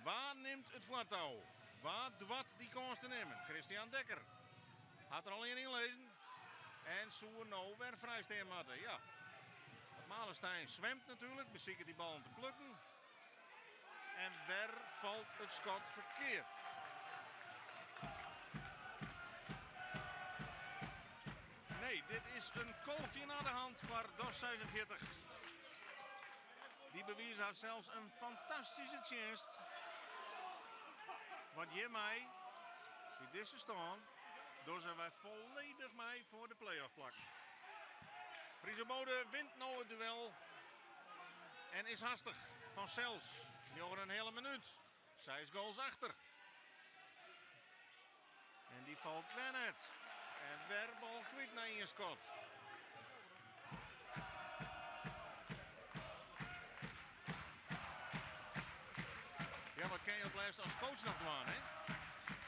Wa nimt it foartou? Wa doart dy kâns te nimmen? Christian Dekker hat der al ien yn lizzen en soe no wer frij stean moatte. Ja, want Malestein swimt natuerlik, besiket dy ballen te plukken. En wer falt it skot ferkeard. Nee, dit is in kolfje nei de hand foar DOS 46. Dy bewize harsels in fantastyske tsjinst. Want hjirmei, by dizze stân, dogge wy folledich mei foar de play-off plak. Friese Bode wint no it duel en is hastich. Fansels, njoggen en in heale minút. Seis goals achter. En dy falt wer net. En wer bal kwyt nei ien skot. Ja, wat kin je op lêst as coach noch dwaan, hè?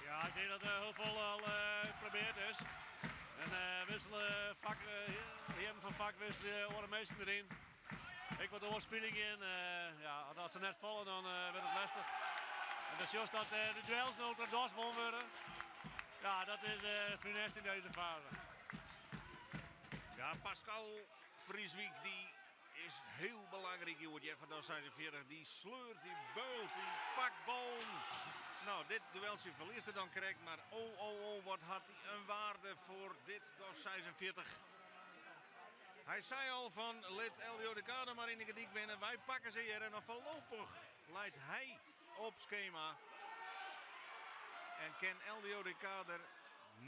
Ja, ik tink dat der hiel folle al probearre is. En wissele fak, hearen fan fak wikselje oare minsken deryn. Ek wat oare spylje yn. Ja, as se net falle, dan wurdt it lestich. En dan sjochst dat de duels no troch DOS wûn wurde. Ja, dat is funest yn dizze faze. Ja, Pascal Vrieswijk dy is hiel belangryk hjoed. Jeff van DOS 46, dy sleurt, dy beult, dy pakt ballen. No, dit dueltsje ferliest er dan krekt, mar oh, oh, oh, wat hat hy in wearde foar dit DOS 46. Hy sei al fan lit LDODK dan mar yn de gedyk winne. Wy pakke se hjir en noch foarlopich leit hy op skema. En kin LDODK der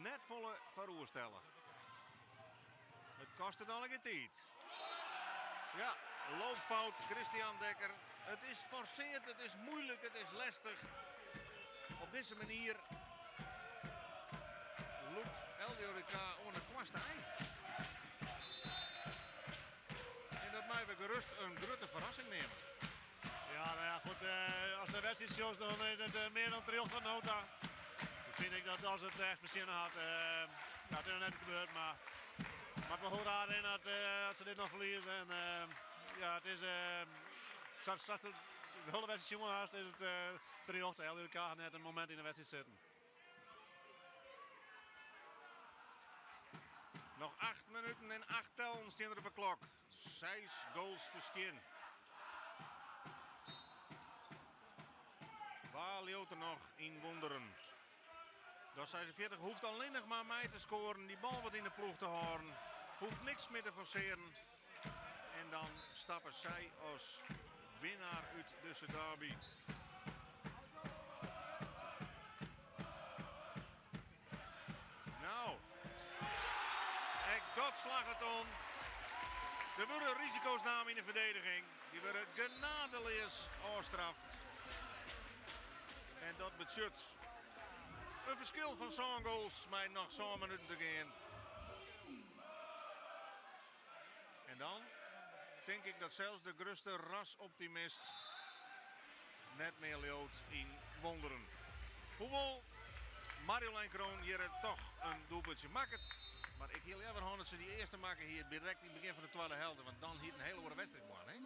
net folle foar oerstelle. It kostet allegear tiid. Ja, loopfout Christian Dekker. It is forsearre, it is muoilik, it is lestich. Op dizze manier lûkt LDODK oan de koartste ein. En dat meie we gerêst in grutte ferrassing neame. Ja, no ja, goed. As de wedstriid sjochst, dan is it mear dan terjochte oant no ta. Dan fyn ik dat DOS it echt fertsjinne hat. Ja, it is noch net gebeurd, mar it moat wol hiel raar rinne as se dit noch ferlieze. En ja, it is sa, de hiele wedstriid sjoen hast, is it terjochte. LDODK hat net in momint yn de wedstriid sitten. Noch 8 minuten en 8 tellen stean der op 'e klok. Seis goals ferskil. Wa leaut der noch yn wûnderen? DOS 46 hoecht allinnich mar mei te skoaren, dy bal wat yn de ploech te hâlden. Hoecht niks mear te forsearjen. En dan stappe sy as winnaar út dizze derby. No, ek dat slagget dan. Der wurde risiko's naam yn de ferdediging. Dy wurde genadeleas ôfstraft. En dat betsjut in ferskil fan sân goals mei noch sân minuten te gean. En dan tink ik dat sels de grutste rasoptimist net mear leaut yn wonderen. Hoewol Marjolein Kroon hjir toch in doelpuntsje makket. Mar ik hie leaver hân dat se dy earste makke hie direkt yn it begjin fan de twadde helte. Want dan hie it in hiele oare wedstriid wurden. Hè?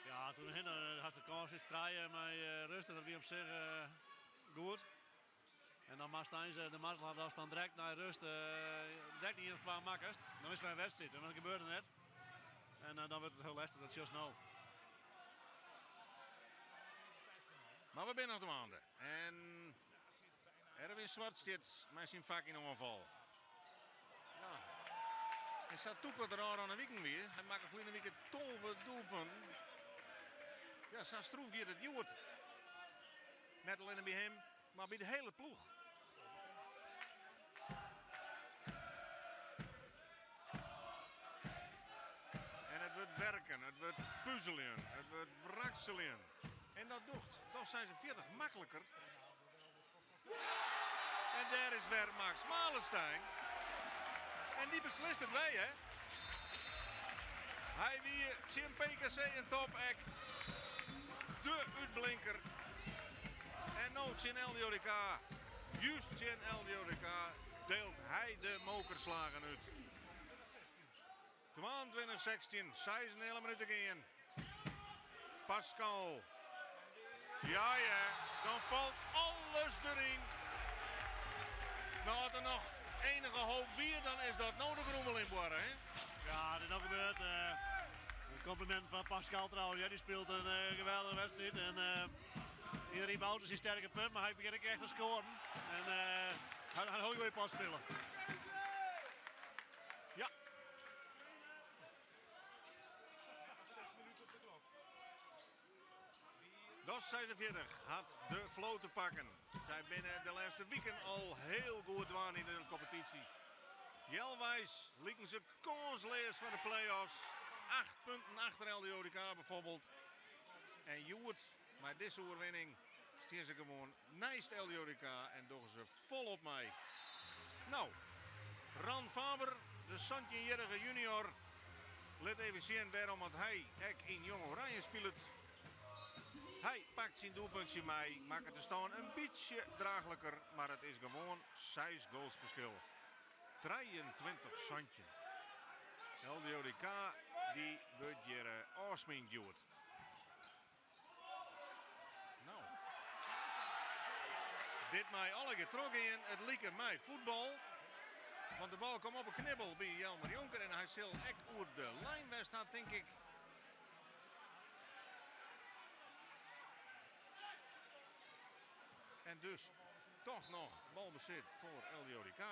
Ja, toen hinne hast de kâns is trije mei rêst. Dat wie op sich goed. En dan moatst eins de mazzel ha datst dan direkt nei rêst direkt ien of twa makkest. Dan is it wer in wedstriid en dat gebeurde net. En dan wurdt it hiel lestich, dat sjochst no. Mar we binne noch dwaande. En Erwin Zwart stiet mei syn fak yn oanfal. Ja. En sa tûk er der ôfrûne wiken wie. Hy makke ferline wike 12 doelpunten. Ja, sa stroef giet it hjoed. Net allinne by him, mar by de hiele ploech. En it wurdt werken, it wurdt puzeljen, it wurdt wrakseljen. En dat docht DOS 46 makliker. En dêr is wer Max Malenstein. En dy beslist it wer, hè? Hy wie tsjin PKC en Top ek de útblinker. En no tsjin LDODK, just tsjin LDODK, deelt hy de mokerslagen út. 22-16, 6,5 minút te gean. Pascal. Ja, ja, dan falt alles deryn. No, as der noch enige hoop wie, dan is dat no de grûn wol ynboarre, hè? Ja, dat is no gebeurd. Een compliment fan Pascal trouwens. Ja, dy spilet in geweldige wedstriid. En yn de rebound is syn sterke punt, mar hy begjint ek echt te skoaren. En hy hat in hiel goede pas spile. Ja. DOS 46 hat de flow te pakken. Sy binne de lêste wiken al hiel goed dwaande yn de kompetysje. Healweis liken se kânsleas foar de play-offs. Acht punten achter LDODK bijvoorbeeld. En hjoed, mei dizze oerwinning, stean se gewoan neist LDODK en dogge se folop mei. No, Ran Faber, de 17-jierrige junior, lit even sjen wêrom dat hy ek yn Jong Oranje spilet. Hy pakt syn doelpuntsje mei, makket de stân in bytsje draachliker, mar it is gewoan seis goals ferskil. 23-17. LDODK dy wurdt hjir ôfsminkt hjoed. No. Dit mei allegear trochgean. It like my fuotbal. Want de bal komt op 'e knibbel by Jelmer Jonker en hy sil ek oer de lijn west ha, tink ik. En dus toch noch balbesit foar LDODK.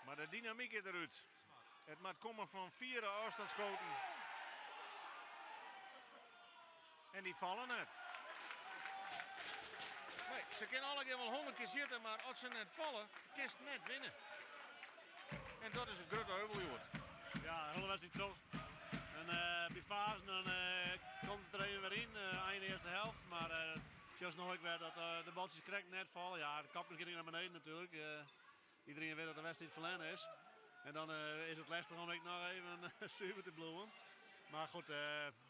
Mar de dynamyk is derút. It moat komme fan fiere ôfstânsskoten. En dy falle net. Nee, se kinne allegear wol 100 kear sjitte, mar as se net falle, kinst net winne. En dat is it grutte euvel hjoed. Ja, de hiele wedstriid troch. En by fazen dan komt it der even wer yn, ein earste helte. Mar sjochst no ek wer dat de baltsjes krekt net falle. Ja, de kopkes gean ek nei beneden natuerlik. Iderien wit dat de wedstriid ferlern is. En dan is it lestich om ek noch even suver te bliuwen. Mar goed,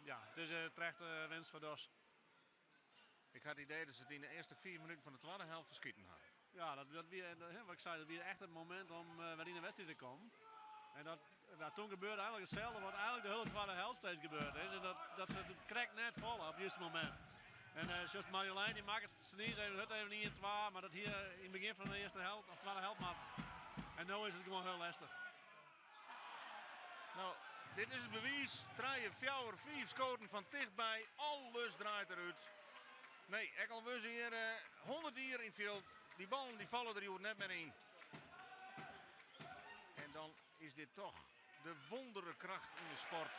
ja, it is in terechte winst foar DOS. Ik ha it idee dat se it yn de earste 5 minuten fan de twadde helte ferskiten ha. Ja, dat wie, wat ik sei, dat wie echt it momint om wer yn de wedstriid te kommen. En dat Ja, toen gebeurde eigenlijk hetzelfde wat eigenlijk de hele tweede helft steeds gebeurd is. Dat, dat ze het krekt net vallen op het juiste moment. En zoals Marjolein, die maakt het snees even, het even 1, 2, maar dat hier in het begin van de eerste helft, of tweede helft maar. En nu is het gewoon heel lastig. Nou, dit is het bewijs. 3, 4, 5 schoten van dichtbij. Alles draait eruit. Nee, ik al we hier 100 hier in het veld. Die ballen die vallen er hier net meer in. En dan is dit toch de wondere kracht in de sport.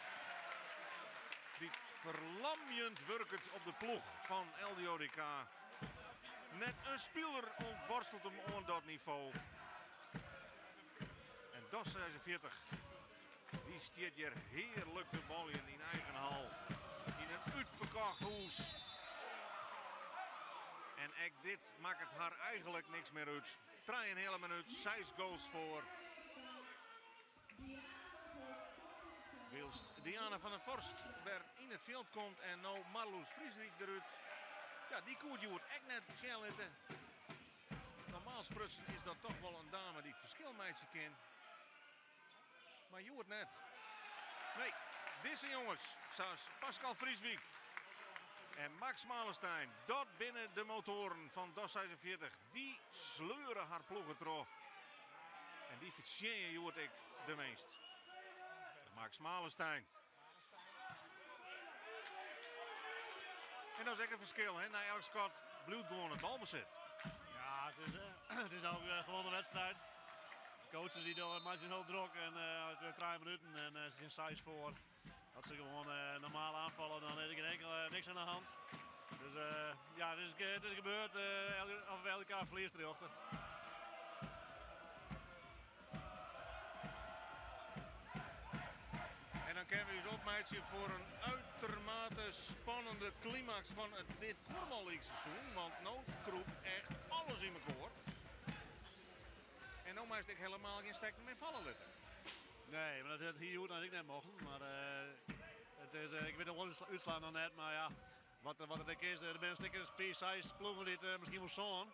Die verlamjend werkt op de ploeg van LDODK. Net een speler ontworstelt hem op dat niveau. En DOS 46, die stiert hier heerlijk de bal in eigen hal. In een uitverkocht hoes. En ook dit maakt het haar eigenlijk niks meer uit. Een hele minuut, 6 goals voor. Wilst Diana van der Vorst weer in het veld komt en nou Marloes Friesrijk eruit. Ja, die koert wordt echt net te zitten. Normaal sprutsen is dat toch wel een dame die het verschil meisje kent. Maar je wordt net. Nee, deze jongens, zoals Pascal Frieswijk en Max Malenstein, dat binnen de motoren van DOS 46, die sleuren haar ploegen trouw. En die vertsjen je ik de meest. Max Malenstein. En dat is echt een verschil, hè? Na elk schot bloedt gewoon het balbezit. Ja, het is ook gewoon een wedstrijd. De coaches die doen maar zijn heel druk en 3 minuten en ze zijn size voor. Dat ze gewoon normaal aanvallen, dan is er geen enkel, niks aan de hand. Dus ja, het is gebeurd. Of elkaar verliest erachter. En dan kunnen we eens opmeidje voor een uitermate spannende climax van het dit Kuorbal League seizoen. Want nu kroept echt alles in elkaar. En nu maakt ik helemaal geen stek meer vallen litten. Nee, maar dat had hier goed ik net mogen. Maar het is, ik weet nog uitslaan nog net, maar ja, wat het is, er zijn stickers 4, 6 ploegen die het misschien wel zo'n,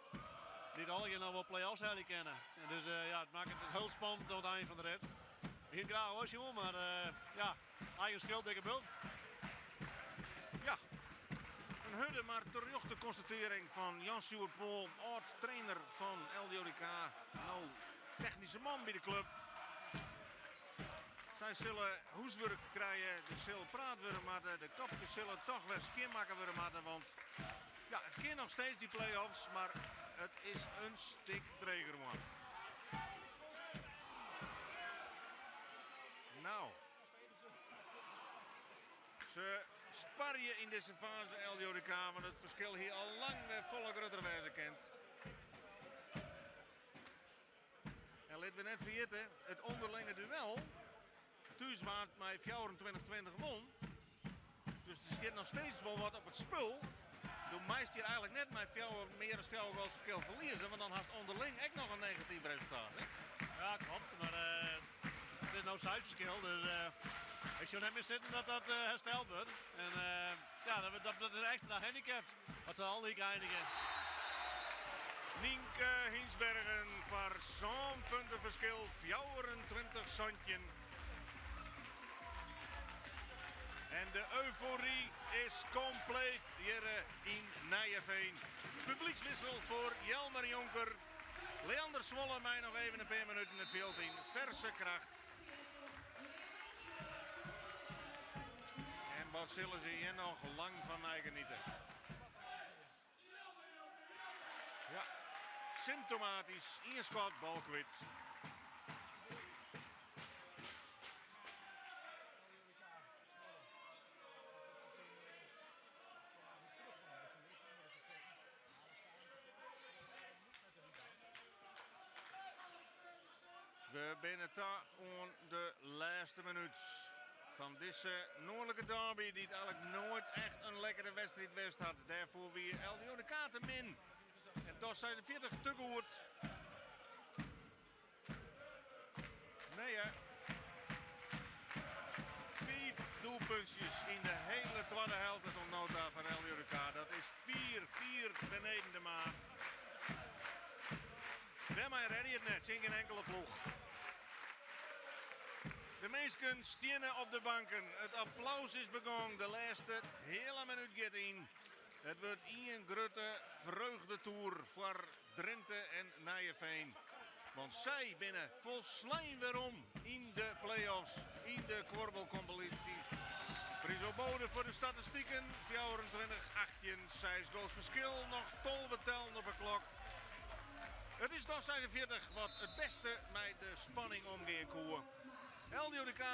die het alle nog wel play-offs hebben kennen. En dus ja, het maakt het heel spannend tot het eind van de rit. Begint graag hoor, jongen, maar ja, eigen schuld, dikke bult. Ja, een hudde maar terechte constatering van Jan Sjoerd Pol, oud-trainer van LDODK, nou technische man bij de club. Zij zullen hoeswerk krijgen, er zullen praat worden, maar de kopjes zullen toch weer skinmakken worden, maar, want ja, het kan nog steeds die play-offs, maar het is een stik dreger, man. Nou, ze sparren in deze fase LDODK, want het verschil hier al lang weer volle groter wijze kent. En laten we net vergeten, het onderlinge duel. Thuiswaard met 24-20 won. Dus er zit nog steeds wel wat op het spul. Doe meest hier eigenlijk net met meer dan 4 goals verschil verliezen, want dan had onderling ook nog een negatief resultaat. Hè? Ja, klopt. Maar het is nou cijferverschil, dus ik zou net meer zitten dat dat hersteld wordt. En ja, dat is een extra handicap. Dat ze al die eindigen. Nienke Hinsbergen voor zo'n puntenverschil, 24 zandje. En de euforie is compleet hier in Nijeveen. Publiekswissel voor Jelmer Jonker. Leander Zwolle mij nog even een paar minuten in het veld in. Verse kracht. En wat zullen ze hier nog lang van mij genieten. Ja, symptomatisch. Ian Scott, bal kwijt. We binnen ta aan de laatste minuut van deze noordelijke derby, die het eigenlijk nooit echt een lekkere wedstrijd west had. Daarvoor weer LDODK te min. En DOS 46 te goed. Nee hè. 5 doelpuntjes in de hele tweede helft tot nota van LDODK. Dat is 4-4 beneden de maat. Daarmee red je het net, geen enkele ploeg. De minsken steane op de banken. It applaus is begûn. De lêste heale minút giet yn. It wurdt ien grutte freugdetoer foar Drinte en Nijeveen. Want sy binne folslein werom yn de play-offs yn de kuorbalkompetysje. Friso Bode foar de statistiken. 24, 18, 6 goals ferskil. Noch 12 tellen op 'e klok. It is DOS 46 wat it bêste mei de spanning omgean koe. LDODK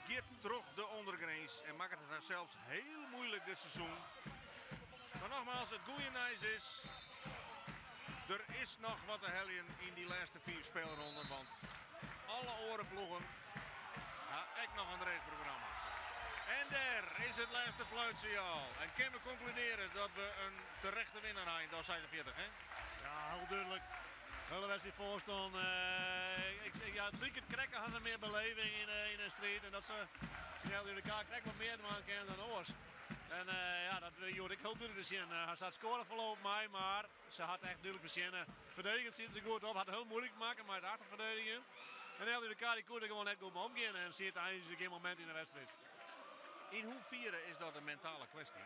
giet troch de ûndergrins en makket it harsels hiel muoilik dit seizoen. Mar nogmaals, it goede nijs is, der is noch wat te heljen yn dy lêste fiif spylronden, want alle oare ploegen ha ek noch in dreech programma. En dêr is it lêste fluitsinjaal. En kinne we konkludearje dat we in terechte winner ha yn DOS 46, hè? Ja, hiel dúdlik. Hiele wedstriid foarstân. Ik, ja, it liket krekt ha se mear beleving yn de striid en dat se tsjin LDODK krekt wat mear dwaan kinne dan oars. En ja, dat hjoed ek hiel dúdlik te sjen. Se hat skoare ferloop mei, mar se hat echt dúdlik fertsjinne. Ferdedigend sieten se goed op, hat it hiel muoilik makke mei it achterferdedigjen. En LDODK dy koe der gewoan net goed mei omgean en siet eins gjin momint yn de wedstriid. Yn hoefiere is dat in mentale kwestje?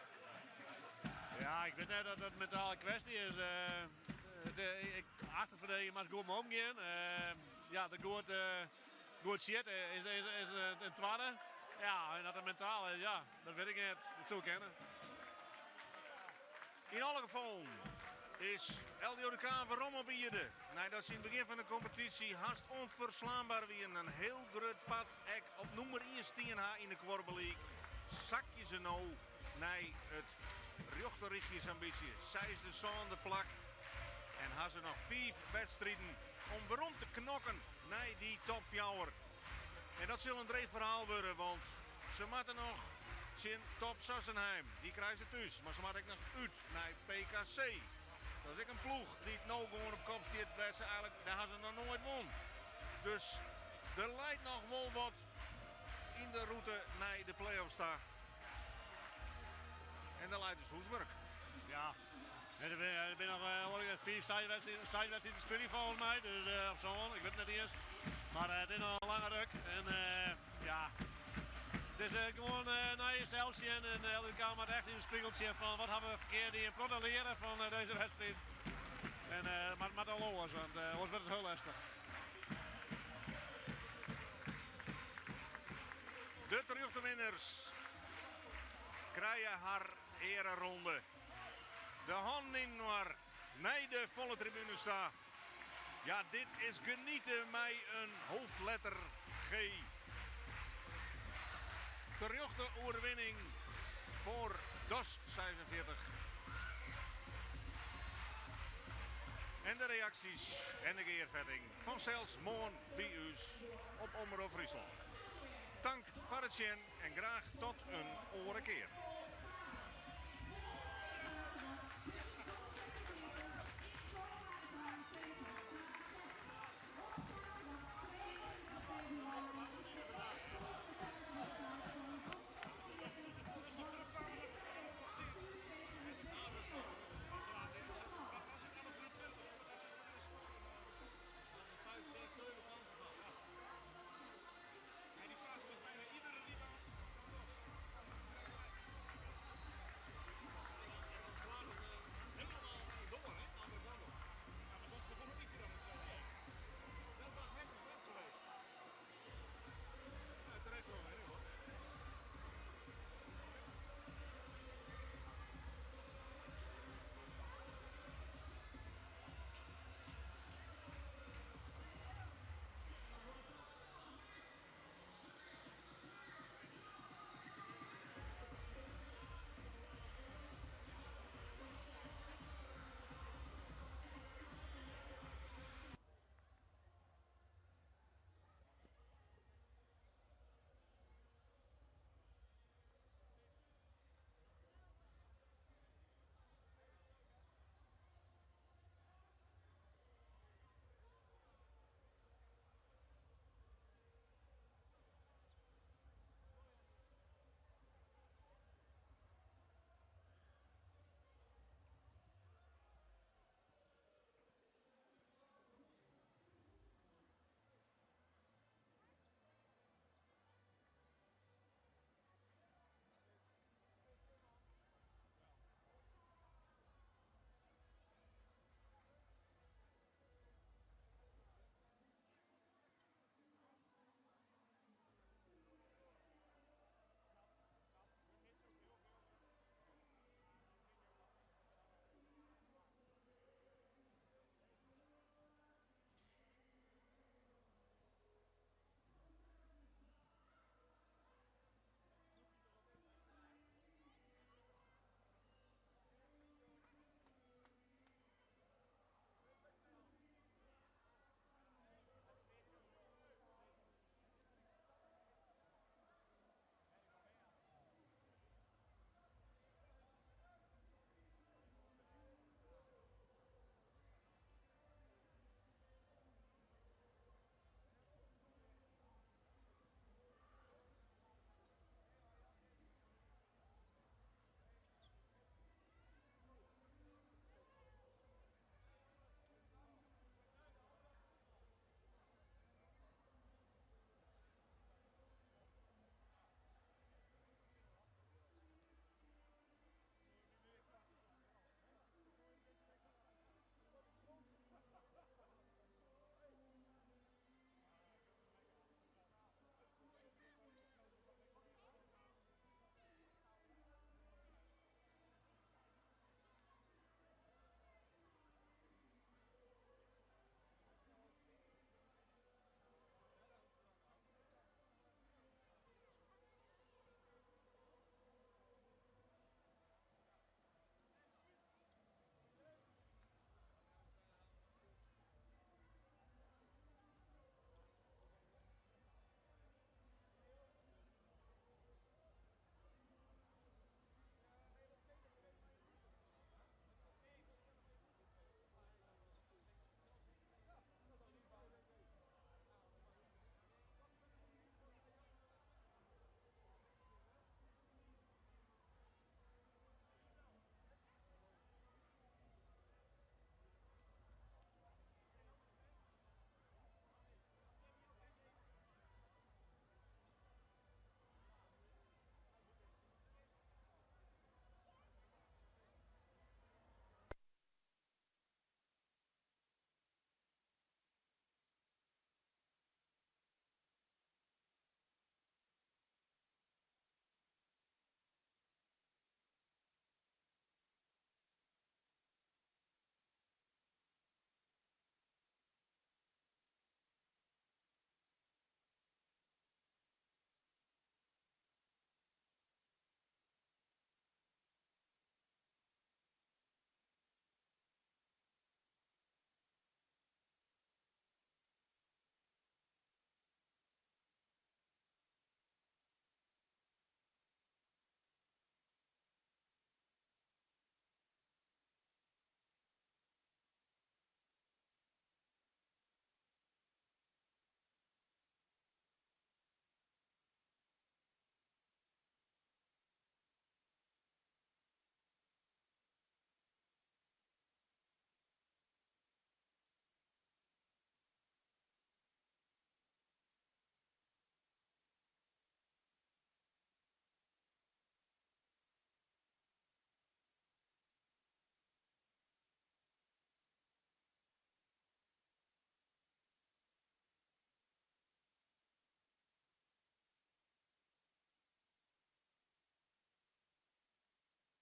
Ja, ik wit net oft dat in mentale kwestje is. Ik, achterferdedigjen moatst goed mei omgean. Ja, de goed sjitte is in twadde. Ja, en dat it mentaal is, ja, dat wit ik net. Dat soe kinne. Yn alle gefallen is LDODK werom op ierde. Neidat se yn it begjin fan de kompetysje hast ûnferslaanber wienen, in hiel grut part ek op nûmer 1 stien ha yn de Kuorbal League, sakje se no nei it rjochter rychje sa'n bytsje, seisde, sânde plak. En ha se noch fiif wedstriden om werom te knokken nei dy top 4. En dat sil in dreech ferhaal wurde, want se moatte noch tsjin Top Sassenheim. Dy krije se thús, mar se moatte ek noch út nei PKC. Dat is ek in ploech dy't no gewoan op kop stiet, wêr't se eigenlik, dêr ha se noch noait wûn. Dus der leit noch wol wat yn de rûte nei de play-offs ta. En der leit dus hûswurk. Ja, der binne noch fiif, seis wedstriden, seis wedstriden te spyljen folgens my. Dus of sân, ik wit it net iens. Mar it is noch in lange ruk. En ja, it is gewoan nei jesels sjen. En LDODK moat echt yn de spegel sjen fan wat ha we ferkeard dien. Protte leare fan dizze wedstriid. En mar it moat al oars, want oars wurdt it hiel lestich. De terjochte winners krije har eareronde. De hannen yninoar nei de folle tribunes ta. Ja, dit is geniete mei in hoofdletter G. Terjochte oerwinning foar DOS 46. En de reaksjes en de gearfetting fansels moarn by ús op Omrop Fryslân. Tank foar it sjen en graach tot in oare kear.